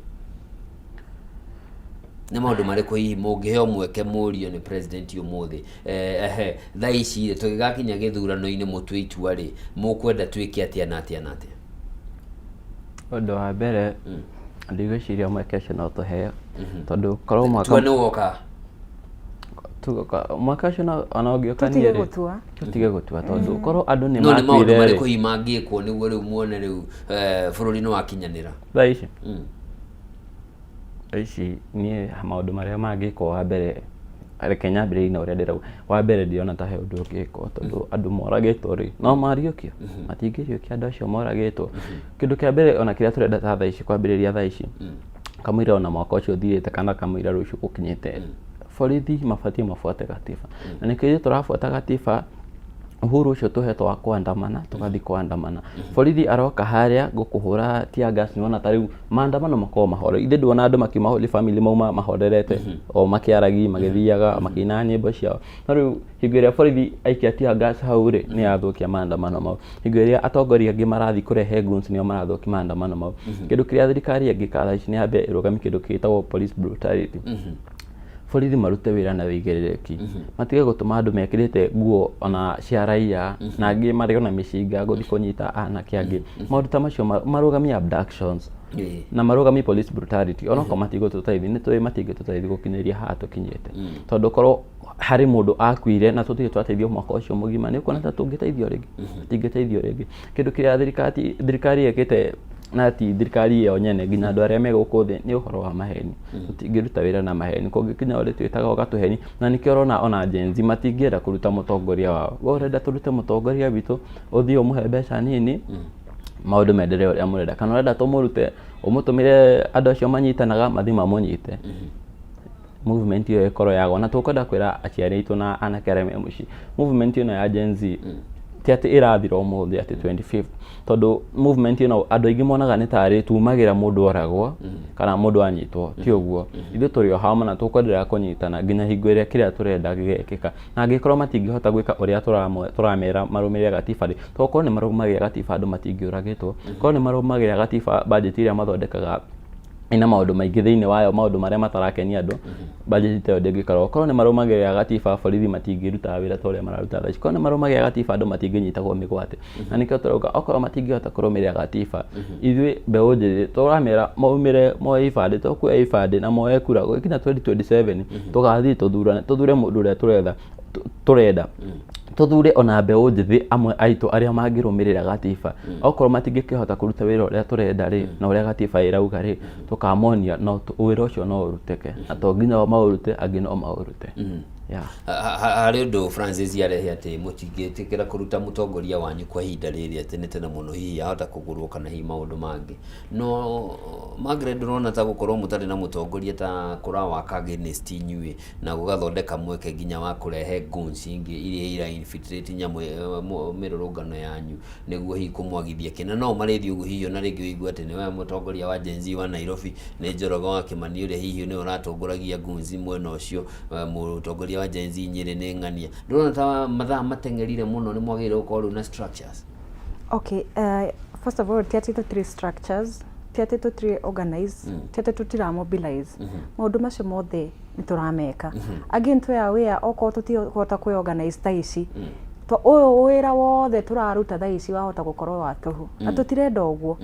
Nĩ maũndũ marĩkũ hihi mũngĩheo mweke mũrio nĩ president ũmũthĩ, ehe, thaa ici rĩ, tũgĩgakinya gĩthurano-inĩ mũtue itua rĩ, mũkwenda twĩke atĩa na atĩa na atĩa? Ũndũ wa mbere, ndigwĩciria mweke ũcio no tũheo, tondũ korwo mwaka Tua nĩ woka. Mwaka ũcio ona ũngĩũka Tũtige niĩ rĩ, gũtua. Tũtige gũtua, tondũ korwo andũ nĩ No nĩ maũndũ matuire marĩkũ rĩ hihi mangĩkwo nĩguo rĩu muone rĩu bũrũri nĩ wakinyanĩra? Thaa ici, thaa ici niĩ maũndũ marĩa mangĩkwo, wa mbere, Reke nyambĩrĩrie na ũrĩa ndĩrauga. Wa mbere ndirona ta he ũndũ ũngĩkwo tondũ andũ moragĩtwo rĩ, no mariũkio? Matingĩriũkia andũ acio moragĩtwo. Kĩndũ kĩa mbere ona kĩrĩa tũrenda ta thaa ici kwambĩrĩria thaa ici, kamũira ona mwaka ũcio ũthirĩte kana kamũira rũciũ gũkinyĩte, borithi mabatiĩ mabuate gatiba. Na nĩkĩo ithuĩ tũrabuata gatiba, uhuru ũcio tũhetwo wa kũandamana, tũgathiĩ kũandamana. Borithi aroka harĩa gũkũhũra tear gas nĩwona ta rĩu maandamano makoragwo mahoreire. Ithe nduona andũ makiuma Holy Family mauma mahorerete, o makĩaragia, magĩthiaga, makĩinaga nyĩmbo ciao. No rĩu hingo ĩrĩa borithi aikia tear gas hau rĩ, nĩ athũkia maandamano mau. Hingo ĩrĩa atongoria angĩ marathiĩ kũrehe goons nĩo marathũkia maandamano mau. Kĩndũ kĩrĩa thirikari ĩngĩka thaa ici nĩ yambe ĩrũgamie kĩndũ gĩtagwo police brutality. Borithi marute wĩra na wĩigĩrĩrĩki, matige gũtũma andũ mekĩrĩte nguo ona cia raia na angĩ marĩ ona mĩcinga gũthiĩ kũnyita anake angĩ. Maũndũ ta macio marũgamie abductions na marũgamie police brutality onokorwo matigũtũteithia, nĩ tũĩ matingĩtũteithia gũkinyĩria haha tũkinyĩte. Tondũ korwo harĩ mũndũ akuire na tũtirĩ twateithio mwaka ũcio mũgima, nĩ ũkuona ta tũngĩteithio rĩngĩ? Tũtingĩteithio rĩngĩ. Kĩndũ kĩrĩa thirikari ĩkĩte na ti thirikari ĩyo nyene, nginya andũ arĩa me gũkũ thĩ, nĩ ũhoro wa maheni. Tũtingĩruta wĩra na maheni. Kũngĩkinya ũrĩ twĩtaga ũgatũheni, na nĩkĩo ũrona ona Gen Z matingĩenda kũruta mũtongoria wao. We ũrenda tũrute mũtongoria witũ, ũthiĩ ũmũhe mbeca nini, maũndũ menderee ũrĩa mũrenda. Kana ũrenda tũmũrute, ũmũtũmĩre andũ acio manyitanaga, mathiĩ mamũnyite. Movement ĩyo ĩkorwo yagwa. Na tũkwenda kwĩra aciari aitũ na anake arĩa me mũciĩ, movement ĩno ya Gen Z ti atĩ ĩrathira ũmũthĩ atĩ 25th, tondũ movement ĩno andũ aingĩ monaga nĩ tarĩ tumagĩra mũndũ oragwo kana mũndũ anyitwo. Ti ũguo, ithuĩ tũrĩ o hamwe na tũkwendelea kũnyitana nginya hingo ĩrĩa kĩrĩa tũrenda gĩgekĩka. Na angĩkorwo matingĩhota gwĩka ũrĩa tũramera marũmĩrĩre gatiba rĩ, to korwo nĩ marũmagĩrĩra gatiba andũ matingĩũragĩtwo. Korwo nĩ marũmagĩrĩra gatiba, budget ĩrĩa mathondekaga ĩna maũndũ maingĩ thĩinĩ wayo, maũndũ marĩa matarakenia andũ, budget ta ĩyo ndĩngĩkorwo. Korwo nĩ marũmagĩrĩra gatiba, borithi matingĩruta wĩra ta ũrĩa mararuta thaa ici. Korwo nĩ marũmagĩrĩra gatiba, andũ matingĩnyitagwo mĩgwate. Na nĩkĩo tũrauga okorwo matingĩhota kũrũmĩrĩra gatiba, ithuĩ mbeũ njĩthĩ tũramera maumĩre moe ibandĩ, tũkuoya ibandĩ na moe kura, gũgĩkinya 2027 tũgathiĩ tũthurane, tũthure mũndũ ũrĩa tũretha tũrenda. Tũthure ona mbeũ njĩthĩ amwe aitũ arĩa mangĩrũmĩrĩra gatiba. Okorwo matingĩkĩhota kũruta wĩra ũrĩa tũrenda rĩ, na ũrĩa gatiba ĩrauga rĩ, tũkamonia no wĩra ũcio no ũrutĩke, na to nginya o maũrute, angĩ no maũrute. Yeah. Harĩ ũndũ Francis arehe atĩ mũtingĩtĩkĩra kũruta mũtongoria wanyu kwa ihinda rĩrĩ atĩ nĩ tene mũno, hihi ahota kũgũrwo kana hihi maũndũ mangĩ. No Margaret, ndũrona ta gũkorwo mũtarĩ na mũtongoria ta kũrawaka against inyuĩ na gũgathondeka mweke nginya wa kũrehe goons ingĩ iria ira infiltrate nyamũ mĩrũrũngano yanyu nĩguo hihi kũmwagithia kĩna? No marĩthiĩ ũguo hihi ona rĩngĩ ũigue atĩ nĩwe mũtongoria wa Gen Z wa Nairobi nĩ Njoroge wa Kĩmani ũrĩa hihi nĩwe ũratongoragia goons mwena ũcio, mũtongoria wa Gen Z Nyĩrĩ nĩ ng'ania. Ndũrona ta mathaa mateng'erire mũno, nĩ mwagĩrĩire gũkorwo rĩu na structures? Okay, first of all, ti atĩ tũtirĩ structures, ti atĩ tũtirĩ organize, ti atĩ tũtira mobilize. Maũndũ macio mothe nĩ tũrameka. Again, twĩ aware okorwo tũtikũhota kwĩ organize thaa ici, ũyũ wĩra wothe tũraruta thaa ici wahota gũkorwo wa tũhũ, na tũtirenda ũguo.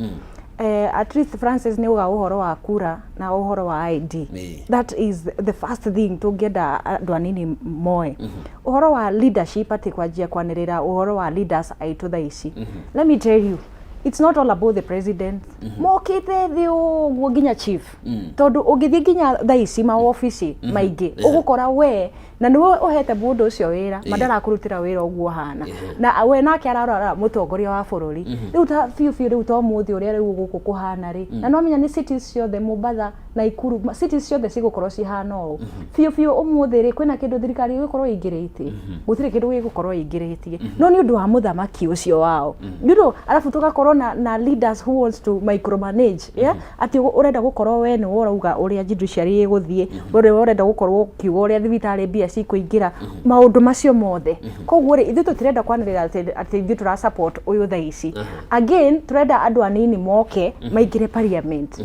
At least Francis nĩ uga ũhoro wa kura na ũhoro wa ID. That is the first thing tũngĩenda andũ anini moe. Ũhoro wa leadership, atĩ kwanjia kwanĩrĩra ũhoro wa leaders aitũ thaa ici. Let me tell you, it's not all about the president. Mokĩte thĩ ũguo nginya chief. Tondũ ũngĩthiĩ nginya thaa ici mawobici maingĩ, ũgũkora we na nĩwe ũhete mũndũ ũcio wĩra, ma ndarakũrutĩra wĩra ũguo hana, na we nake ararora mũtongoria wa bũrũri rĩu ta biũ biũ. Rĩu to mũthĩ ũrĩa rĩu gũkũ kũhana rĩ, na no menya nĩ cities ciothe, Mombatha, Naikuru, cities ciothe cigũkorwo cihana ũũ biũ biũ. Ũmũthĩ rĩ, kwĩna kĩndũ thirikari ĩgũkorwo ĩingĩrĩtie? Gũtirĩ kĩndũ gĩgũkorwo ĩingĩrĩtie, no nĩ ũndũ wa mũthamaki ũcio wao, arabu tũgakorwo na leaders who wants to micromanage, yeah? Atĩ ũrenda gũkorwo we nĩwe ũrauga ũrĩa judiciary ĩgũthiĩ, we nĩwe ũrenda gũkorwo ũkiuga ũrĩa thibitarĩ mbia cikũingĩra, maũndũ macio mothe. Koguo rĩ, ithuĩ tũtirenda kwanĩrĩra atĩ ithuĩ tũra support ũyũ thaa ici. Again, tũrenda andũ anini moke maingĩre parliament,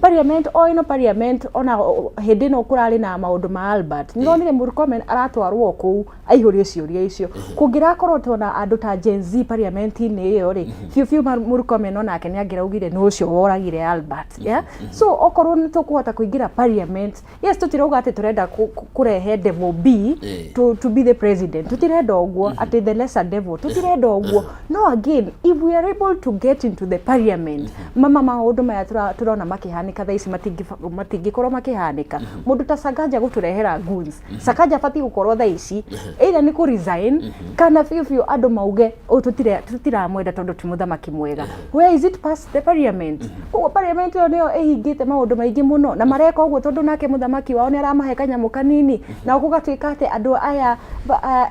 parliament o ĩno parliament. Ona hĩndĩ ĩno kũrarĩ na maũndũ ma Albert, nĩronire Murkomen aratwarwo kũu aihũrio ciũria icio. Kũngĩrakorwo tona andũ ta Gen Z parliament-inĩ ĩyo rĩ, biũ biũ. Murkomen onake nĩ angĩraugire nĩ ũcio woragire Albert, yeah? So okorwo nĩ tũkũhota kũingĩra parliament, yes, tũtirauga atĩ tũrenda kũrehe devil B to be the president, tũtirenda ũguo, atĩ the lesser devil, tũtirenda ũguo. No again, if we are able to get into the parliament, mama maũndũ maya tũrona makĩhanĩka thaa ici matingĩkorwo makĩhanĩka. Mũndũ ta Sakaja gũtũrehera goons, Sakaja abatiĩ gũkorwo thaa ici either nĩ kũ resign kana biũ biũ andũ mauge ũyũ tũtiramwenda tondũ ti mũthamaki mwega. Where is it past the parliament? Koguo parliament ĩyo nĩyo ĩhingĩte maũndũ maingĩ mũno, na mareka ũguo tondũ nake mũthamaki wao nĩ aramahe kanyamũ kanini, na gũgatuĩka atĩ andũ aya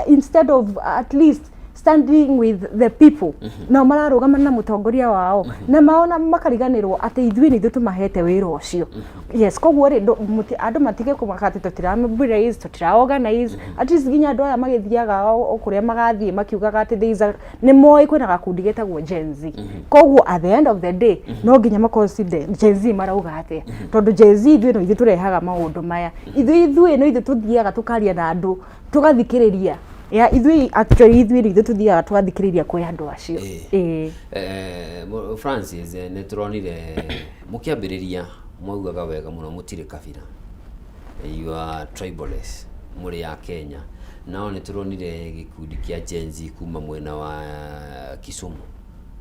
instead of at least standing with the people, nao mararũgama na mũtongoria wao na maona makariganĩrwo atĩ ithuĩ nĩ ithuĩ tũmahete wĩra ũcio. Yes, koguo rĩ, andũ matige kũmaka atĩ tũtira mobilize, tũtira organize. At least nginya andũ aya magĩthiaga o kũrĩa magathiĩ makiugaga atĩ there is a, nĩ moĩ kwĩna gakundi getagwo Gen Z. Koguo at the end of the day no nginya maconsider Gen Z marauga atĩa, tondũ Gen Z ithuĩ no ithuĩ tũrehaga maũndũ maya, ithuĩ no ithuĩ tũthiaga tũkaria na andũ, tũgathikĩrĩria ya ithuĩ. Actually, ithuĩ nĩ ithuĩ tũthiaga tũgathikĩrĩria kwĩ andũ acio, ĩĩ. Francis, nĩ tũronire mũkĩambĩrĩria mwaugaga wega mũno mũtirĩ kabira, you are tribeless, mũrĩ ya Kenya. Nao nĩ tũronire gĩkundi kĩa Gen Z kuma mwena wa Kisumu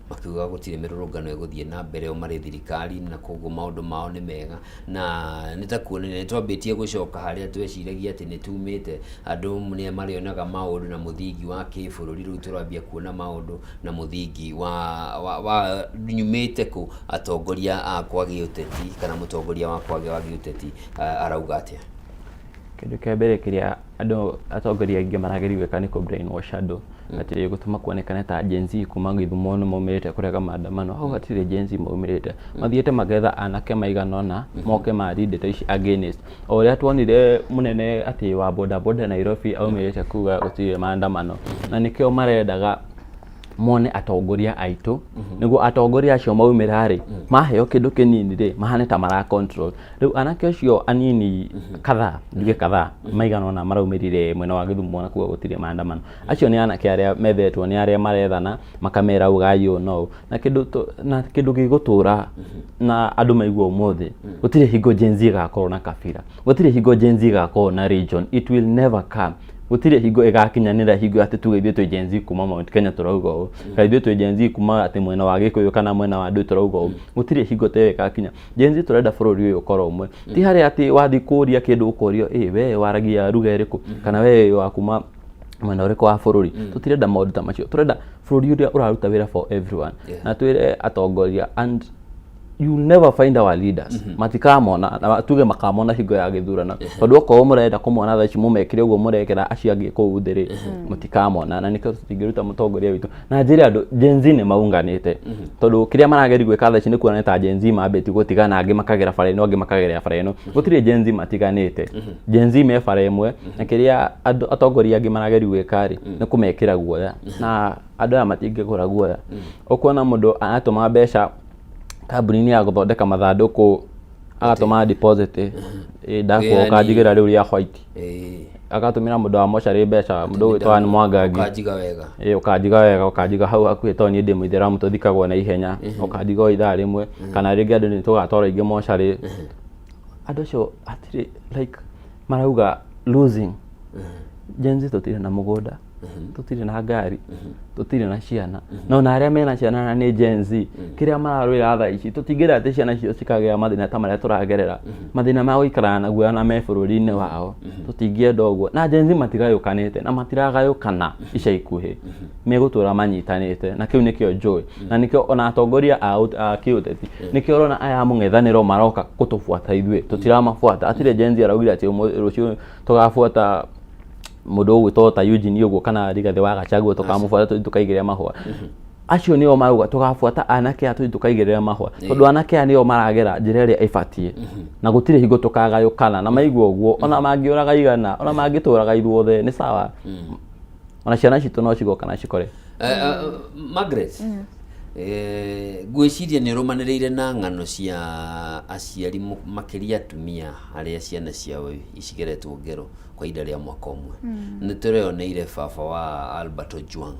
makiuga gũtirĩ mĩrũrũngano ĩgũthiĩ na mbere, o marĩ thirikari, na koguo maũndũ mao nĩ mega, na nĩ ta kuonania nĩ twambĩtie gũcoka harĩa tweciragia atĩ nĩ tumĩte. Andũ nĩ marĩonaga maũndũ na mũthingi wa kĩbũrũri, rĩu tũrambia kuona maũndũ na mũthingi wa nyumĩte kũ, atongoria akwa gĩũteti kana mũtongoria wakwa wa gĩũteti arauga atĩa? Kĩndũ kĩa mbere kĩrĩa andũ atongoria aingĩ marageria gwĩka nĩ kũ brainwash andũ atĩ gũtũma kuonekane ta Gen Z kuma Gĩthumo nĩ maumĩrĩte kũrega maandamano. Hau hatirĩ Gen Z maumĩrĩte, mathiĩte magetha anake maigana ũna moke ma ndeto ici against o ũrĩa tuonire mũnene atĩ wa boda boda Nairobi aumĩrĩte kuga gũtirĩ maandamano, na nĩkĩo marendaga mone atongoria aitũ, nĩguo atongoria acio maumĩra rĩ, maheo kĩndũ kĩnini rĩ, mahane ta mara control. Rĩu anake acio anini kadhaa, njuge kadhaa maigana ũna maraumĩrire mwena wa Gĩthumo na kuga gũtirĩ maandamano, acio nĩ anake arĩa methetwo nĩ arĩa marethana makamera ugai ũũ no ũũ. Na kĩndũ gĩgũtũra na andũ maigua ũmũthĩ, gũtirĩ hingo Gen Z ĩgakorwo na kabira, gũtirĩ hingo Gen Z ĩgakorwo na region. It will never come. Gũtirĩ hingo ĩgakinyanĩra hingo atĩ tuge ithuĩ twĩ Gen Z kuma Mount Kenya tũrauga ũũ, kana ithuĩ twĩ Gen Z kuma atĩ mwena wa Gĩkũyũ kana mwena wa ndũ tũrauga ũũ. Gũtirĩ hingo ta ĩyo ĩgakinya. Gen Z tũrenda bũrũri ũyũ ũkorwo ũmwe, ti harĩa atĩ wathiĩ kũria kĩndũ ũkorio ĩ we waragia ruga ĩrĩkũ kana we wa kuma mwena ũrĩkũ wa bũrũri. Tũtirenda maũndũ ta macio, tũrenda bũrũri ũrĩa ũraruta wĩra for everyone. Na twĩre atongoria, and you never find our leaders, matikamona, na tuge makamona hingo ya gĩthurano, tondũ okorwo mũrenda kũmona thaa ici mũmekĩre ũguo mũrekĩra acio angĩ kũu thĩ rĩ, mũtikamona. Na nĩkĩo tũtingĩruta mũtongoria witũ. Na njĩre andũ Gen Z nĩ maunganĩte, tondũ kĩrĩa marageria gwĩka thaa ici nĩ kuona ta Gen Z mambĩtie gũtigana, angĩ makagera bara ĩno, angĩ makagera bara ĩno. Gũtirĩ Gen Z matiganĩte, Gen Z me bara ĩmwe, na kĩrĩa andũ atongoria angĩ marageria gwĩka rĩ, nĩ kũmekĩra guoya, na andũ aya matingĩgũra guoya. Ũkuona mũndũ aratũma mbeca kambuni-inĩ ya gũthondeka mathandũkũ, agatũma deposit ĩ ndakwo Yaani- ũkanjigĩra rĩu rĩa white, agatũmĩra mũndũ wa mocarĩ mbeca, mũndũ ũgwĩtwo Ann Mwangangi. Ũkanjiga wega. Ĩ, ũkanjiga wega, ũkanjiga hau hakuhĩ tondũ niĩ ndĩ mũithĩramu, tũthikagwo na ihenya, ũkanjiga o ithaa rĩmwe, kana rĩngĩ andũ nĩ tũgatwara ingĩ mocarĩ. Andũ acio hatirĩ like marauga losing. Gen Z tũtirĩ na mũgũnda, tũtirĩ na ngari, tũtirĩ na ciana, no na arĩa mena ciana na nĩ Gen Z, kĩrĩa mararũĩra thaa ici, tũtingĩenda atĩ ciana ciao cikagĩa mathĩna ta marĩa tũragerera, mathĩna ma gũikaraga na guoya na me bũrũri-inĩ wao, tũtingĩenda ũguo. Na Gen Z matigayũkanĩte na matiragayũkana ica ikuhĩ, megũtũra manyitanĩte, na kĩu nĩkĩo njũĩ, na nĩkĩo ona atongoria a kĩũteti, nĩkĩo ũrona aya a mũng'ethanĩro maroka kũtũbuata, ithuĩ tũtiramabuata. Hatirĩ Gen Z araugire atĩ rũciũ tũgabuata mũndũ ũgwĩtwo ta Eugene ũguo kana Rigathĩ wa Gachagua, tũkamũbuata tũthiĩ tũkaigĩrĩra mahũa. Acio nĩo marauga tũgabuata anake aya tũthiĩ tũkaigĩrĩra mahũa, tondũ anake aya nĩo maragera njĩra ĩrĩa ĩbatiĩ, na gũtirĩ hingo tũkagayũkana. Na maigua ũguo, ona mangĩũraga igana, ona mangĩtũraga ithuothe nĩ sawa, ona ciana citũ no cigoka na cikore. Margaret, ngwĩciria nĩ ũrũmanĩrĩire na ng'ano cia aciari, makĩria atumia arĩa ciana ciao icigeretwo ngero. Kwa ihinda rĩa mwaka ũmwe nĩ tũreoneire baba wa Albert Ojwang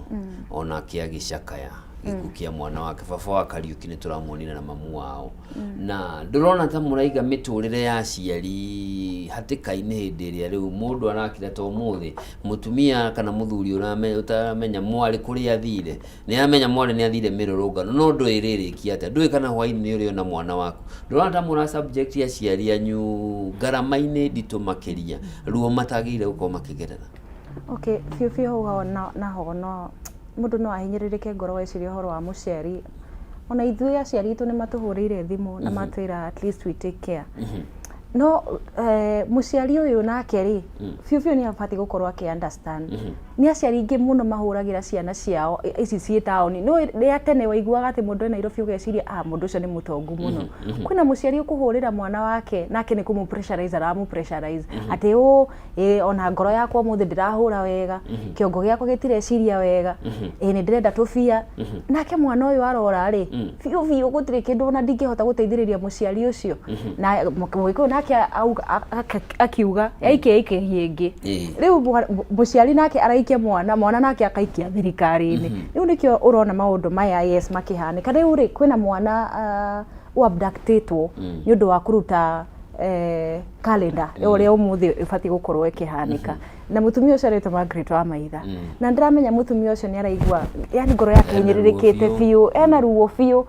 onake agĩcakaya gĩkuũ kĩa mwana wake. Baba wa Kariuki nĩ tũramuonire na mamu wao. Na ndũrona ta mũraiga mĩtũrĩre ya aciari hatĩka-inĩ hĩndĩ ĩrĩa rĩu mũndũ arakira ta ũmũthĩ mũtumia kana mũthuri ũtaramenya mwarĩ kũrĩa athire, nĩ amenya mwarĩ nĩ athire mĩrũrũngano, no ndũĩ rĩrĩkia atĩa, ndũĩ kana hwainĩ nĩ ũrĩona mwana waku. Ndũrona ta mũra subject aciari anyu ngarama-inĩ nditũ makĩria, ruo matagĩrĩire gũkorwo makĩgerera? Okay, biũ biũ hau hao naho no mũndũ no ahinyĩrĩrĩke ngoro weciria ũhoro wa mũciari. Ona ithuĩ aciari aitũ nĩ matũhũrĩire thimũ na matwĩra at least we take care. No mũciari ũyũ nake rĩ, biũ biũ nĩ abatiĩ gũkorwo akĩ understand. Nĩ aciari aingĩ mũno mahũragĩra ciana ciao ici ciĩ taũni. No rĩa tene waiguaga atĩ mũndũ e Nairobi ũgeciria, ah, mũndũ ũcio nĩ mũtongu mũno. Kwĩna mũciari ũkũhũrĩra mwana wake nake nĩ kũmũ pressurize aramũ pressurize atĩ ũ ĩ ona ngoro yakwa ũmũthĩ ndĩrahũra wega, kĩongo gĩakwa gĩtireciria wega, ĩ nĩ ndĩrenda tũbia. Nake mwana ũyũ arora rĩ, biũ biũ gũtirĩ kĩndũ ona ndingĩhota gũteithĩrĩria mũciari ũcio. Na mũgĩkũyũ nake akiuga aikia aikia ĩngĩ. Rĩu mũciari nake araikia mwana, mwana nake akaikia thirikari-inĩ. Rĩu nĩkĩo ũrona maũndũ maya yes makĩhanĩka. Rĩu rĩ, kwĩna mwana ũ abductĩtwo nĩ ũndũ wa kũruta calendar ũrĩa ũmũthĩ ĩbatiĩ gũkorwo ĩkĩhanĩka. Na mũtumia ũcio aretwo Margaret wa Maitha. Na ndĩramenya mũtumia ũcio nĩ araigua yani ngoro yake Ena ruo ĩhinyĩrĩrĩkĩte biũ. Biũ, ena ruo biũ.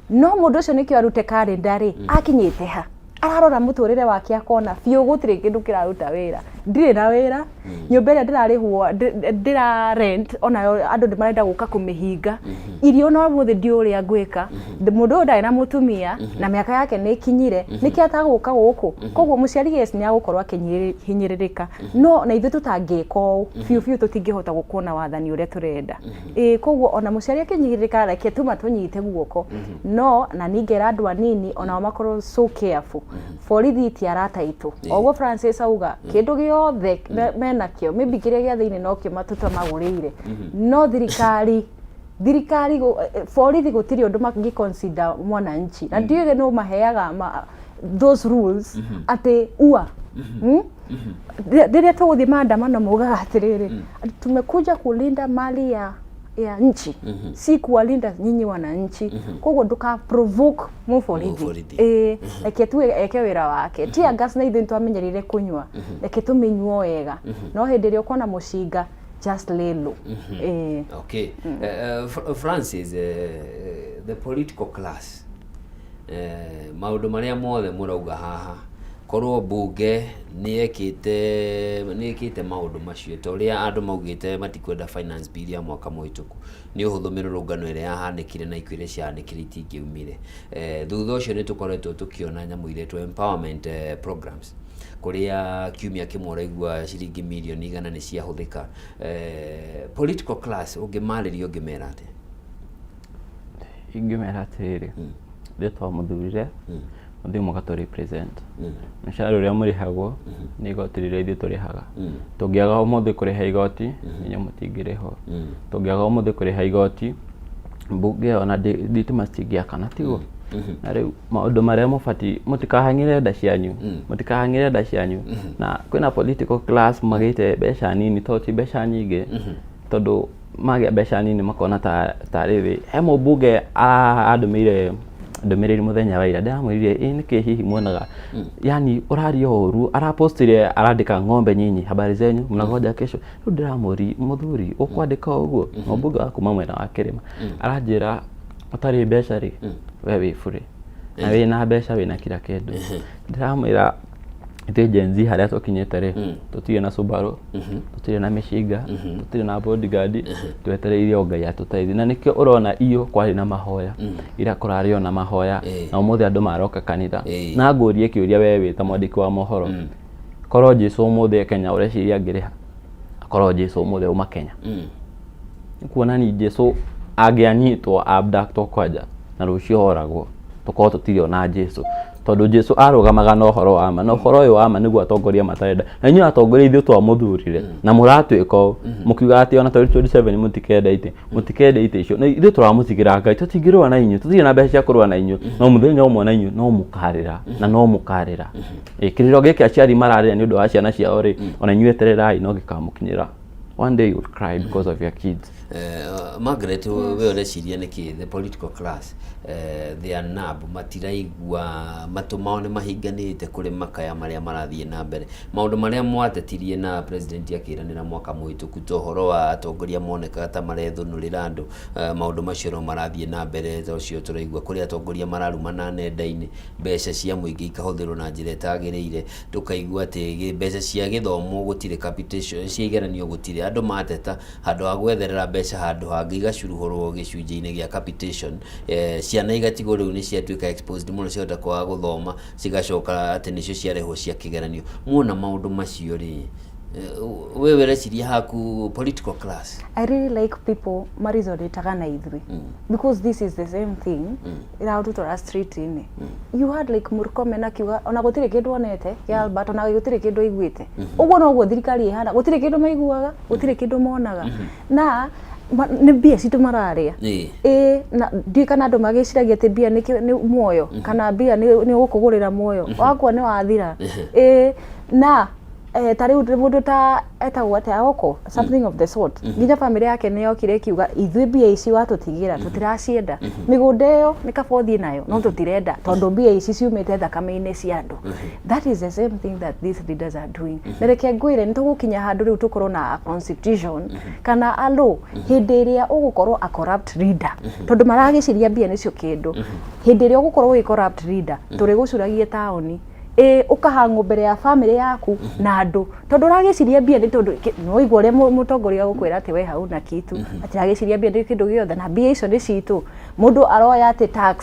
No mũndũ ũcio nĩkĩo arute calendar rĩ, akinyĩte ha? Ararora mũtũrĩre wake akona biũ gũtirĩ kĩndũ kĩraruta wĩra. Ndirĩ na wĩra, nyũmba ĩrĩa ndĩrarĩhwo ndĩra rent onayo andũ nĩ marenda gũka kũmĩhinga. Irio no ũmũthĩ ndiũĩ ũrĩa ngwĩka. Mũndũ ũyũ ndarĩ na mũtumia na mĩaka yake nĩ ĩkinyire, nĩkĩo atagũka gũkũ. Koguo mũciari yes nĩ agũkorwo akĩhinyĩrĩrĩka, no na ithuĩ tũtangĩka ũũ biũ biũ tũtingĩhota kuona wathani ũrĩa tũrenda. Ĩĩ, koguo ona mũciari akĩhinyĩrĩrĩka reke tuma tũnyite guoko, no na niĩ ngera andũ anini onao makorwo so careful. Borithi ti arata aitũ. Oguo Francis auga kĩndũ gĩothe menakĩo, maybe kĩrĩa gĩa thĩinĩ nokĩo tũtamagũrĩire, no thirikari borithi gũtirĩ ũndũ mangĩ consider mwananchi, na ndiũĩ nũ maheaga those rules atĩ ua. Rĩrĩa tũgũthiĩ maandamano maugaga atĩrĩrĩ, tumekuja kulinda mali ya nchi, si kuwalinda nyinyi wananchi. Koguo ndũka provoke mũborithi. Mũborithi. Ĩĩ, reke tu eke wĩra wake. Tear gas na ithuĩ nĩtwamenyerire kũnyua, reke tũmĩnyue wega, no hĩndĩ ĩrĩa ũkona mũcinga, just lay low. Ĩĩ. Okay. Francis, the political class, maũndũ marĩa mothe mũrauga haha, korwo mbunge nĩ ĩkĩte maũndũ macio ta ũrĩa andũ maugĩte matikwenda finance bill ya mwaka mũhĩtũku nĩ ũhũthũ, mĩrũrũngano ĩrĩa yahanĩkire na ikuũ iria ciahanĩkire itingĩumire. Thutha ũcio nĩ tũkoretwo tũkĩona nyamũ iretwo empowerment programs, kũrĩa kiumia kĩmwe ũraigua ciringi mirioni 100 nĩ ciahũthĩka. Political class ũngĩmarĩria, ũngĩmera atĩa? Ingĩmera atĩrĩrĩ, ithuĩ twamũthurire mũthiĩ mũgatũ represent. Mũcara ũrĩa mũrĩhagwo nĩ igoti rĩrĩa ithuĩ tũrĩhaga. Tũngĩaga ũmũthĩ kũrĩha igoti, inyuĩ mũtingĩrĩhwo. Tũngĩaga ũmũthĩ kũrĩha igoti, mbunge ona thitima citingĩakana, tiguo? Na rĩu maũndũ marĩa mũbatiĩ, mũtikahang'ĩre nda cianyu, mũtikahang'ĩre nda cianyu. Na kwĩna political class magĩte mbeca nini, tondũ ti mbeca nyingĩ, tondũ magĩa mbeca nini makona ta tarĩ thĩ. He mũmbunge andũmĩire ndũmĩrĩri mũthenya wa ira, ndĩramwĩrire, ĩ nĩkĩ hihi muonaga yani ũraria ũru? Arapostire arandĩka, "Ng'ombe nyinyi, habari zenyu, mnangoja kesho." Rĩu ndĩramũri, mũthuri ũkwandĩka ũguo, mũmbunge wa kuma mwena wa kĩrĩma, aranjĩra ũtarĩ mbeca rĩ, we wĩ bure, na wĩna mbeca wĩna kila kĩndũ. Ndĩramwĩra ithuĩ Gen Z harĩa tũkinyĩte rĩ, tũtirĩ na Subaru, tũtirĩ na mĩcinga, tũtirĩ na bodyguard, twetereire o Ngai atũteithie. Na nĩkĩo ũrona iyo kwarĩ na mahoya, ira kũrarĩ ona mahoya, na ũmũthĩ andũ maroka kanitha. Na ngũrie kĩũria, we wĩ ta mwandĩki wa mohoro, korwo Jesu ũmũthĩ e Kenya, ũreciria angĩrĩha? Korwo Jesu ũmũthĩ auma Kenya, nĩ kuonani Jesu angĩanyitwo, abductwo kwanja, na rũciũ oragwo, tũkorwo tũtirĩ ona Jesu. Tondũ Jesu arũgamaga na ũhoro wa ma, na ũhoro ũyũ wa ma nĩguo atongoria matarenda. Na inyuĩ atongoria ithuĩ twamũthurire na mũratwĩka ũũ, mũkiuga atĩ ona 2027 mũtikenda itĩ, mũtikenda itĩ icio. Na ithuĩ tũramũtigĩra Ngai, tũtingĩrũa na inyuĩ, tũtirĩ na mbeca cia kũrũa na inyuĩ, no mũthenya ũmwe na inyuĩ no mũkarĩra na no mũkarĩra. Ĩ, kĩrĩro gĩkĩ aciari mararĩra nĩ ũndũ wa ciana ciao rĩ, ona inyuĩ etererai no gĩkamũkinyĩra. One day you will cry because of your kids. Margaret, we ũreciria nĩkĩ the political class, they are numb, matiraigua, matũ mao nĩ mahinganĩte kũrĩ makaya marĩa marathiĩ na mbere, maũndũ marĩa mwatetirie na president akĩranĩra mwaka mũhĩtũku, ta ũhoro wa atongoria monekaga ta marethũnũrĩra andũ, maũndũ macio no marathiĩ na mbere. Ta ũcio tũraigua kũrĩ atongoria mararumana nenda-inĩ, mbeca cia mũingĩ ikahũthĩrwo na njĩra ĩtagĩrĩire, tũkaigua atĩ mbeca cia gĩthomo gũtirĩ, capitation cia igeranio gũtirĩ, andũ mateta handũ ha gwetherera mbeca handũ hangĩ igacuruhũrwo gĩcunjĩ-inĩ gĩa capitation, ciana igatigwo rĩu nĩ ciatuĩka exposed mũno, ciahota kwaga gũthoma, cigacoka atĩ nĩcio ciarehwo cia kĩgeranio. Muona maũndũ macio rĩ, we wĩreciria haku political class? I really like people maresonataga na ithuĩ because this is the same thing ĩrarutũra street-inĩ. You had like Murkomen akiuga ona gũtirĩ kĩndũ onete kĩa Albert, ona gũtirĩ kĩndũ aiguĩte. Ũguo noguo thirikari ĩhana, gũtirĩ kĩndũ maiguaga, gũtirĩ kĩndũ monaga, na nĩ mbia citũ mararĩa. Ĩĩ, na ndiũĩ kana andũ magĩciragia atĩ mbia nĩ muoyo, kana mbia nĩ ũgũkũgũrĩra muoyo wakwa nĩ wathira. Ĩĩ, na ta rĩu mũndũ ta etagwo atĩa, Aoko, something of the sort, nginya family yake nĩ yokire ĩkiuga ithuĩ mbia ici watũtigĩra tũtiracienda, mĩgũnda ĩyo nĩ kaba ũthiĩ nayo, no tũtirenda tondũ mbia ici ciumĩte thakame-inĩ cia andũ. That is the same thing that these leaders are doing. Na reke ngwĩre, nĩ tũgũkinya handũ rĩu tũkorwo na a constitution kana a law hĩndĩ ĩrĩa ũgũkorwo a corrupt leader, tondũ maragĩciria mbia nĩcio kĩndũ. Hĩndĩ ĩrĩa ũgũkorwo wĩ corrupt leader, tũrĩgũcuragie taũni, ĩ ũkahang'wo mbere ya family yaku na andũ, tondũ ũragĩciria mbia nĩ tondũ nĩwaigua ũrĩa mũtongoria gũkwĩra atĩ we hauna kitu, atĩ aragĩciria mbia nĩ kĩndũ gĩothe, na mbia icio nĩ citũ. Mũndũ aroya atĩ tax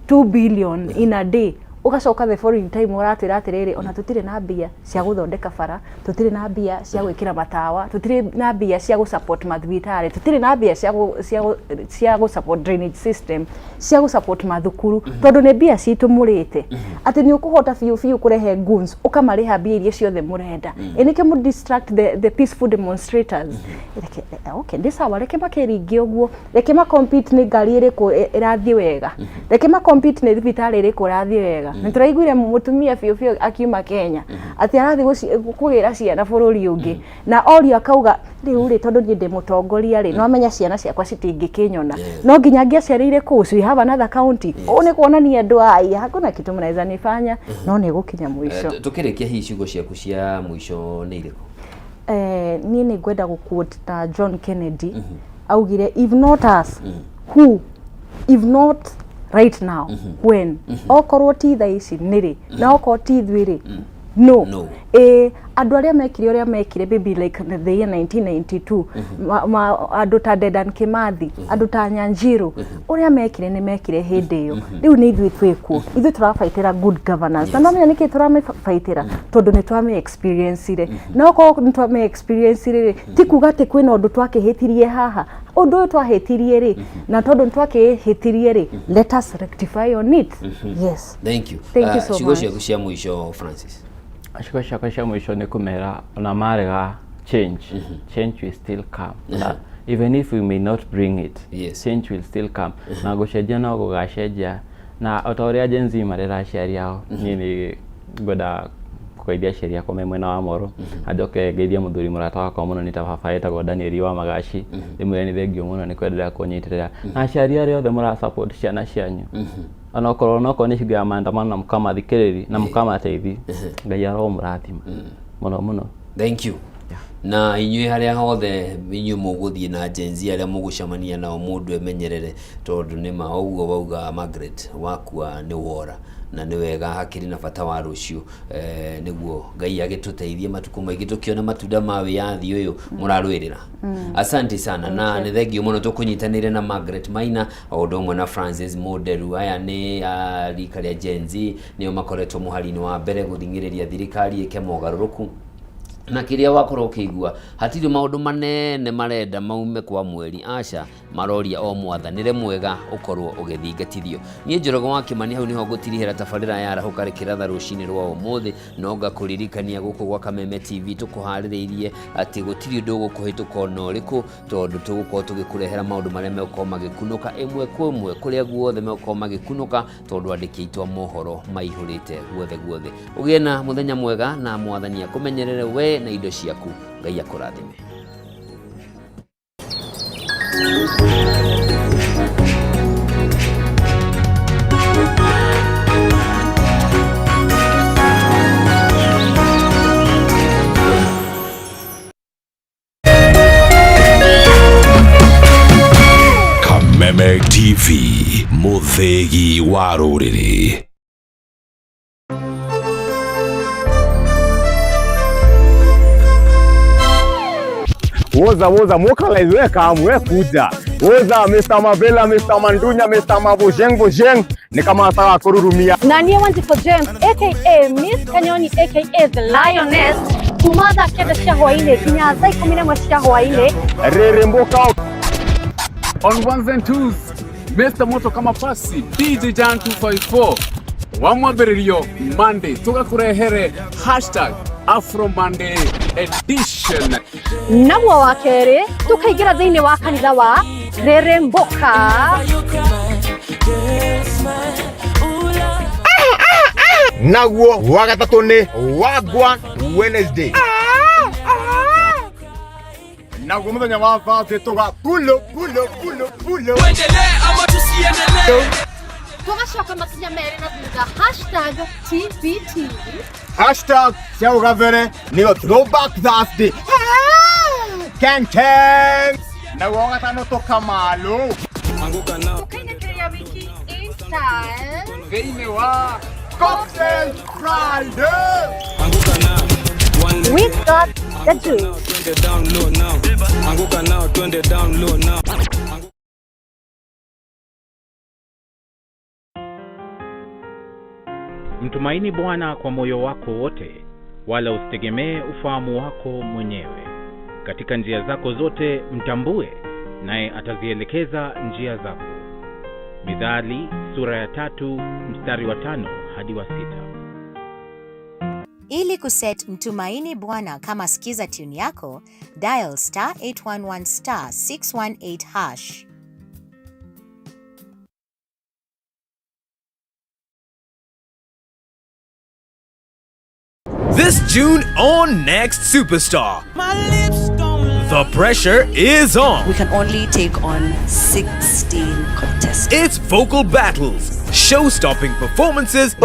2 billion in a day, ũgacoka the following time ũratwĩra atĩrĩrĩ, ona tũtirĩ na mbia cia gũthondeka bara, tũtirĩ na mbia cia gwĩkĩra matawa, tũtirĩ na mbia cia gũ-support mathibitarĩ, tũtirĩ na mbia cia gũ-support drainage system, cia gũ-support mathukuru, tondũ nĩ mbia citũ mũrĩte. Atĩ nĩ ũkũhota biũ biũ kũrehe goons, ũkamarĩha mbia iria ciothe mũrenda, ĩ nĩkĩo mũ distract the peaceful demonstrators. Reke, okay, nĩ sawa, reke makĩringie ũguo, reke ma compete nĩ ngari ĩrĩkũ ĩrathiĩ wega, reke ma compete nĩ thibitarĩ ĩrĩkũ ĩrathiĩ wega. Nĩ tũraiguire mũtumia biũ biũ akiuma Kenya atĩ arathiĩ kũgĩra ciana bũrũri ũngĩ, na orio akauga rĩu rĩ, tondũ niĩ ndĩ mũtongoria rĩ, no amenya ciana ciakwa citingĩkĩnyona, no nginya angĩaciarĩire kũu, so you have another county. Ũũ nĩ kuonania andũ ai hakuna kitu mnaweza nifanya, no nĩ gũkinya mũico. Tũkĩrĩkia, hihi ciugo ciaku cia mũico nĩ irĩkũ? Niĩ nĩ ngwenda gũquote ta John Kennedy augire, "If not us, who? If not right now, when?" Okorwo ti thaa ici nĩrĩ? Na okorwo ti ithuĩ rĩ, no? No. Ĩ andũ arĩa mekire ũrĩa mekire, maybe like the year 1992, andũ ta Dedan Kimathi, andũ ta Nyanjiru, ũrĩa mekire nĩ mekire hĩndĩ ĩyo. Rĩu nĩ ithuĩ twĩkuo, ithuĩ tũrabaitĩra good governance, na nomenya nĩkĩ tũramĩbaitĩra, tondũ nĩ twamĩ experience-ire. Na okorwo nĩ twamĩ experience-ire rĩ, ti kuga atĩ kwĩna ũndũ twakĩhĩtirie haha, ũndũ ũyũ twahĩtirie rĩ, na tondũ nĩ twakĩhĩtirie rĩ, let us rectify on it. Yes. Thank you. Thank you so Ciugo much. ciaku cia mũico, Francis? Ciugo ciakwa cia mũico nĩ kũmera ona marega change, change will still come. Na even if we may not bring it, change will still come, na gũcenjia no gũgacenjia. Na o ta ũrĩa Gen Z marera aciari ao, niĩ nĩ ngwenda kũgeithia aciari akwa me mwena wa Moro, na njoke ngeithie mũthuri mũrata wakwa mũno, nĩ ta baba, etagwo Daniel wa Magaci, ndĩmwĩre nĩ thengiũ mũno nĩ kwendelea kũnyitĩrĩra, na aciari arĩa othe mũra support ciana cianyu, onokorwo nokorwo nĩ hingo ya maandamano, na mũkamathikĩrĩri na mũkamateithia, Ngai aromũrathima mũno mũno. Thank you. Na inyuĩ harĩa hothe inyuĩ mũgũthiĩ na Gen Z arĩa mũgũcemania nao, mũndũ emenyerere, tondũ nĩ ma ũguo wauga Margaret, wakua nĩ wora, na nĩ wega hakĩrĩ na bata wa rũciũ, nĩguo Ngai agĩtũteithie matukũ maingĩ tũkĩona matunda ma wĩyathi ũyũ mũrarũĩrĩra. Asante sana na nĩ thengiũ mũno. Tũkũnyitanĩire na Margaret Maina o ũndũ ũmwe na Francis Mũnderu. Aya nĩ a rika rĩa Gen Z, nĩo makoretwo mũhari-inĩ wa mbere gũthing'ĩrĩria thirikari ĩke mogarũrũku. Na kĩrĩa wakorwo ũkĩigua hatirĩ maũndũ manene marenda maume kwa mweri, aca, maroria o mwathanĩre mwega ũkorwo ũgĩthingatithio. Niĩ Njoroge wa Kĩmani, hau nĩho ngũtirihĩra tabarĩra ya Arahũka Rĩkĩratha rũcinĩ rwa ũmũthĩ. No ngakũririkania gũkũ gwa Kameme TV tũkũharĩrĩirie atĩ gũtirĩ ũndũ ũgũkũhĩtũka ona ũrĩkũ, tondũ tũgũkorwo tũgĩkũrehera maũndũ marĩa megũkorwo magĩkunũka ĩmwe kwa ĩmwe kũrĩa guothe megũkorwo magĩkunũka, tondũ andĩki aitũ a mohoro maihũrĩte guothe guothe. Ũgĩe na mũthenya mwega na Mwathani akũmenyerere we na indo ciaku. Ngai akũrathime. Kameme TV, mũthĩgi wa rũrĩrĩ. Woza woza mokalize, we kam, we kuja. Woza Mr. Mavela, Mr. Mandunya, Mr. Mabojeng Bojeng ni kama sawa kururumia. Na niĩ Wanjikũ James aka Miss Kanyoni aka The Lioness, kuma thaa 9 cia hwaĩ-inĩ nginya thaa 11 cia hwaĩ-inĩ. Rere mboka. On ones and twos, Mr. Moto kama pasi DJ Jan 254 wa mwambĩrĩrio Monday tũgakũrehere hashtag Afro Monday edition. Naguo wa kerĩ tũkaingĩra thĩinĩ wa kanitha wa Rere Mboka. Naguo wa gatatũ nĩ Wagwan Wednesday. Naguo mũthenya wa Thursday tũga pulo pulo pulo pulo. Tũgacoka makinya merĩ na thutha hashtag TBT. Hashtag cia ũgabere nĩyo Throwback Thursday. Keng keng. Naguo wa gatano tũkamalo. Tũkainĩkĩria wiki in style. Thĩinĩ wa Cocktail Friday. We got the juice. Anguka nao twende down low now. Mtumaini Bwana kwa moyo wako wote, wala usitegemee ufahamu wako mwenyewe. Katika njia zako zote mtambue, naye atazielekeza njia zako. Mithali sura ya 3 mstari wa 5 hadi wa 6. Ili kuset Mtumaini Bwana kama skiza tune yako, dial star 811 star 618 hash. This June on Next Superstar. The pressure is on. We can only take on 16 contestants. It's vocal battles, show-stopping performances,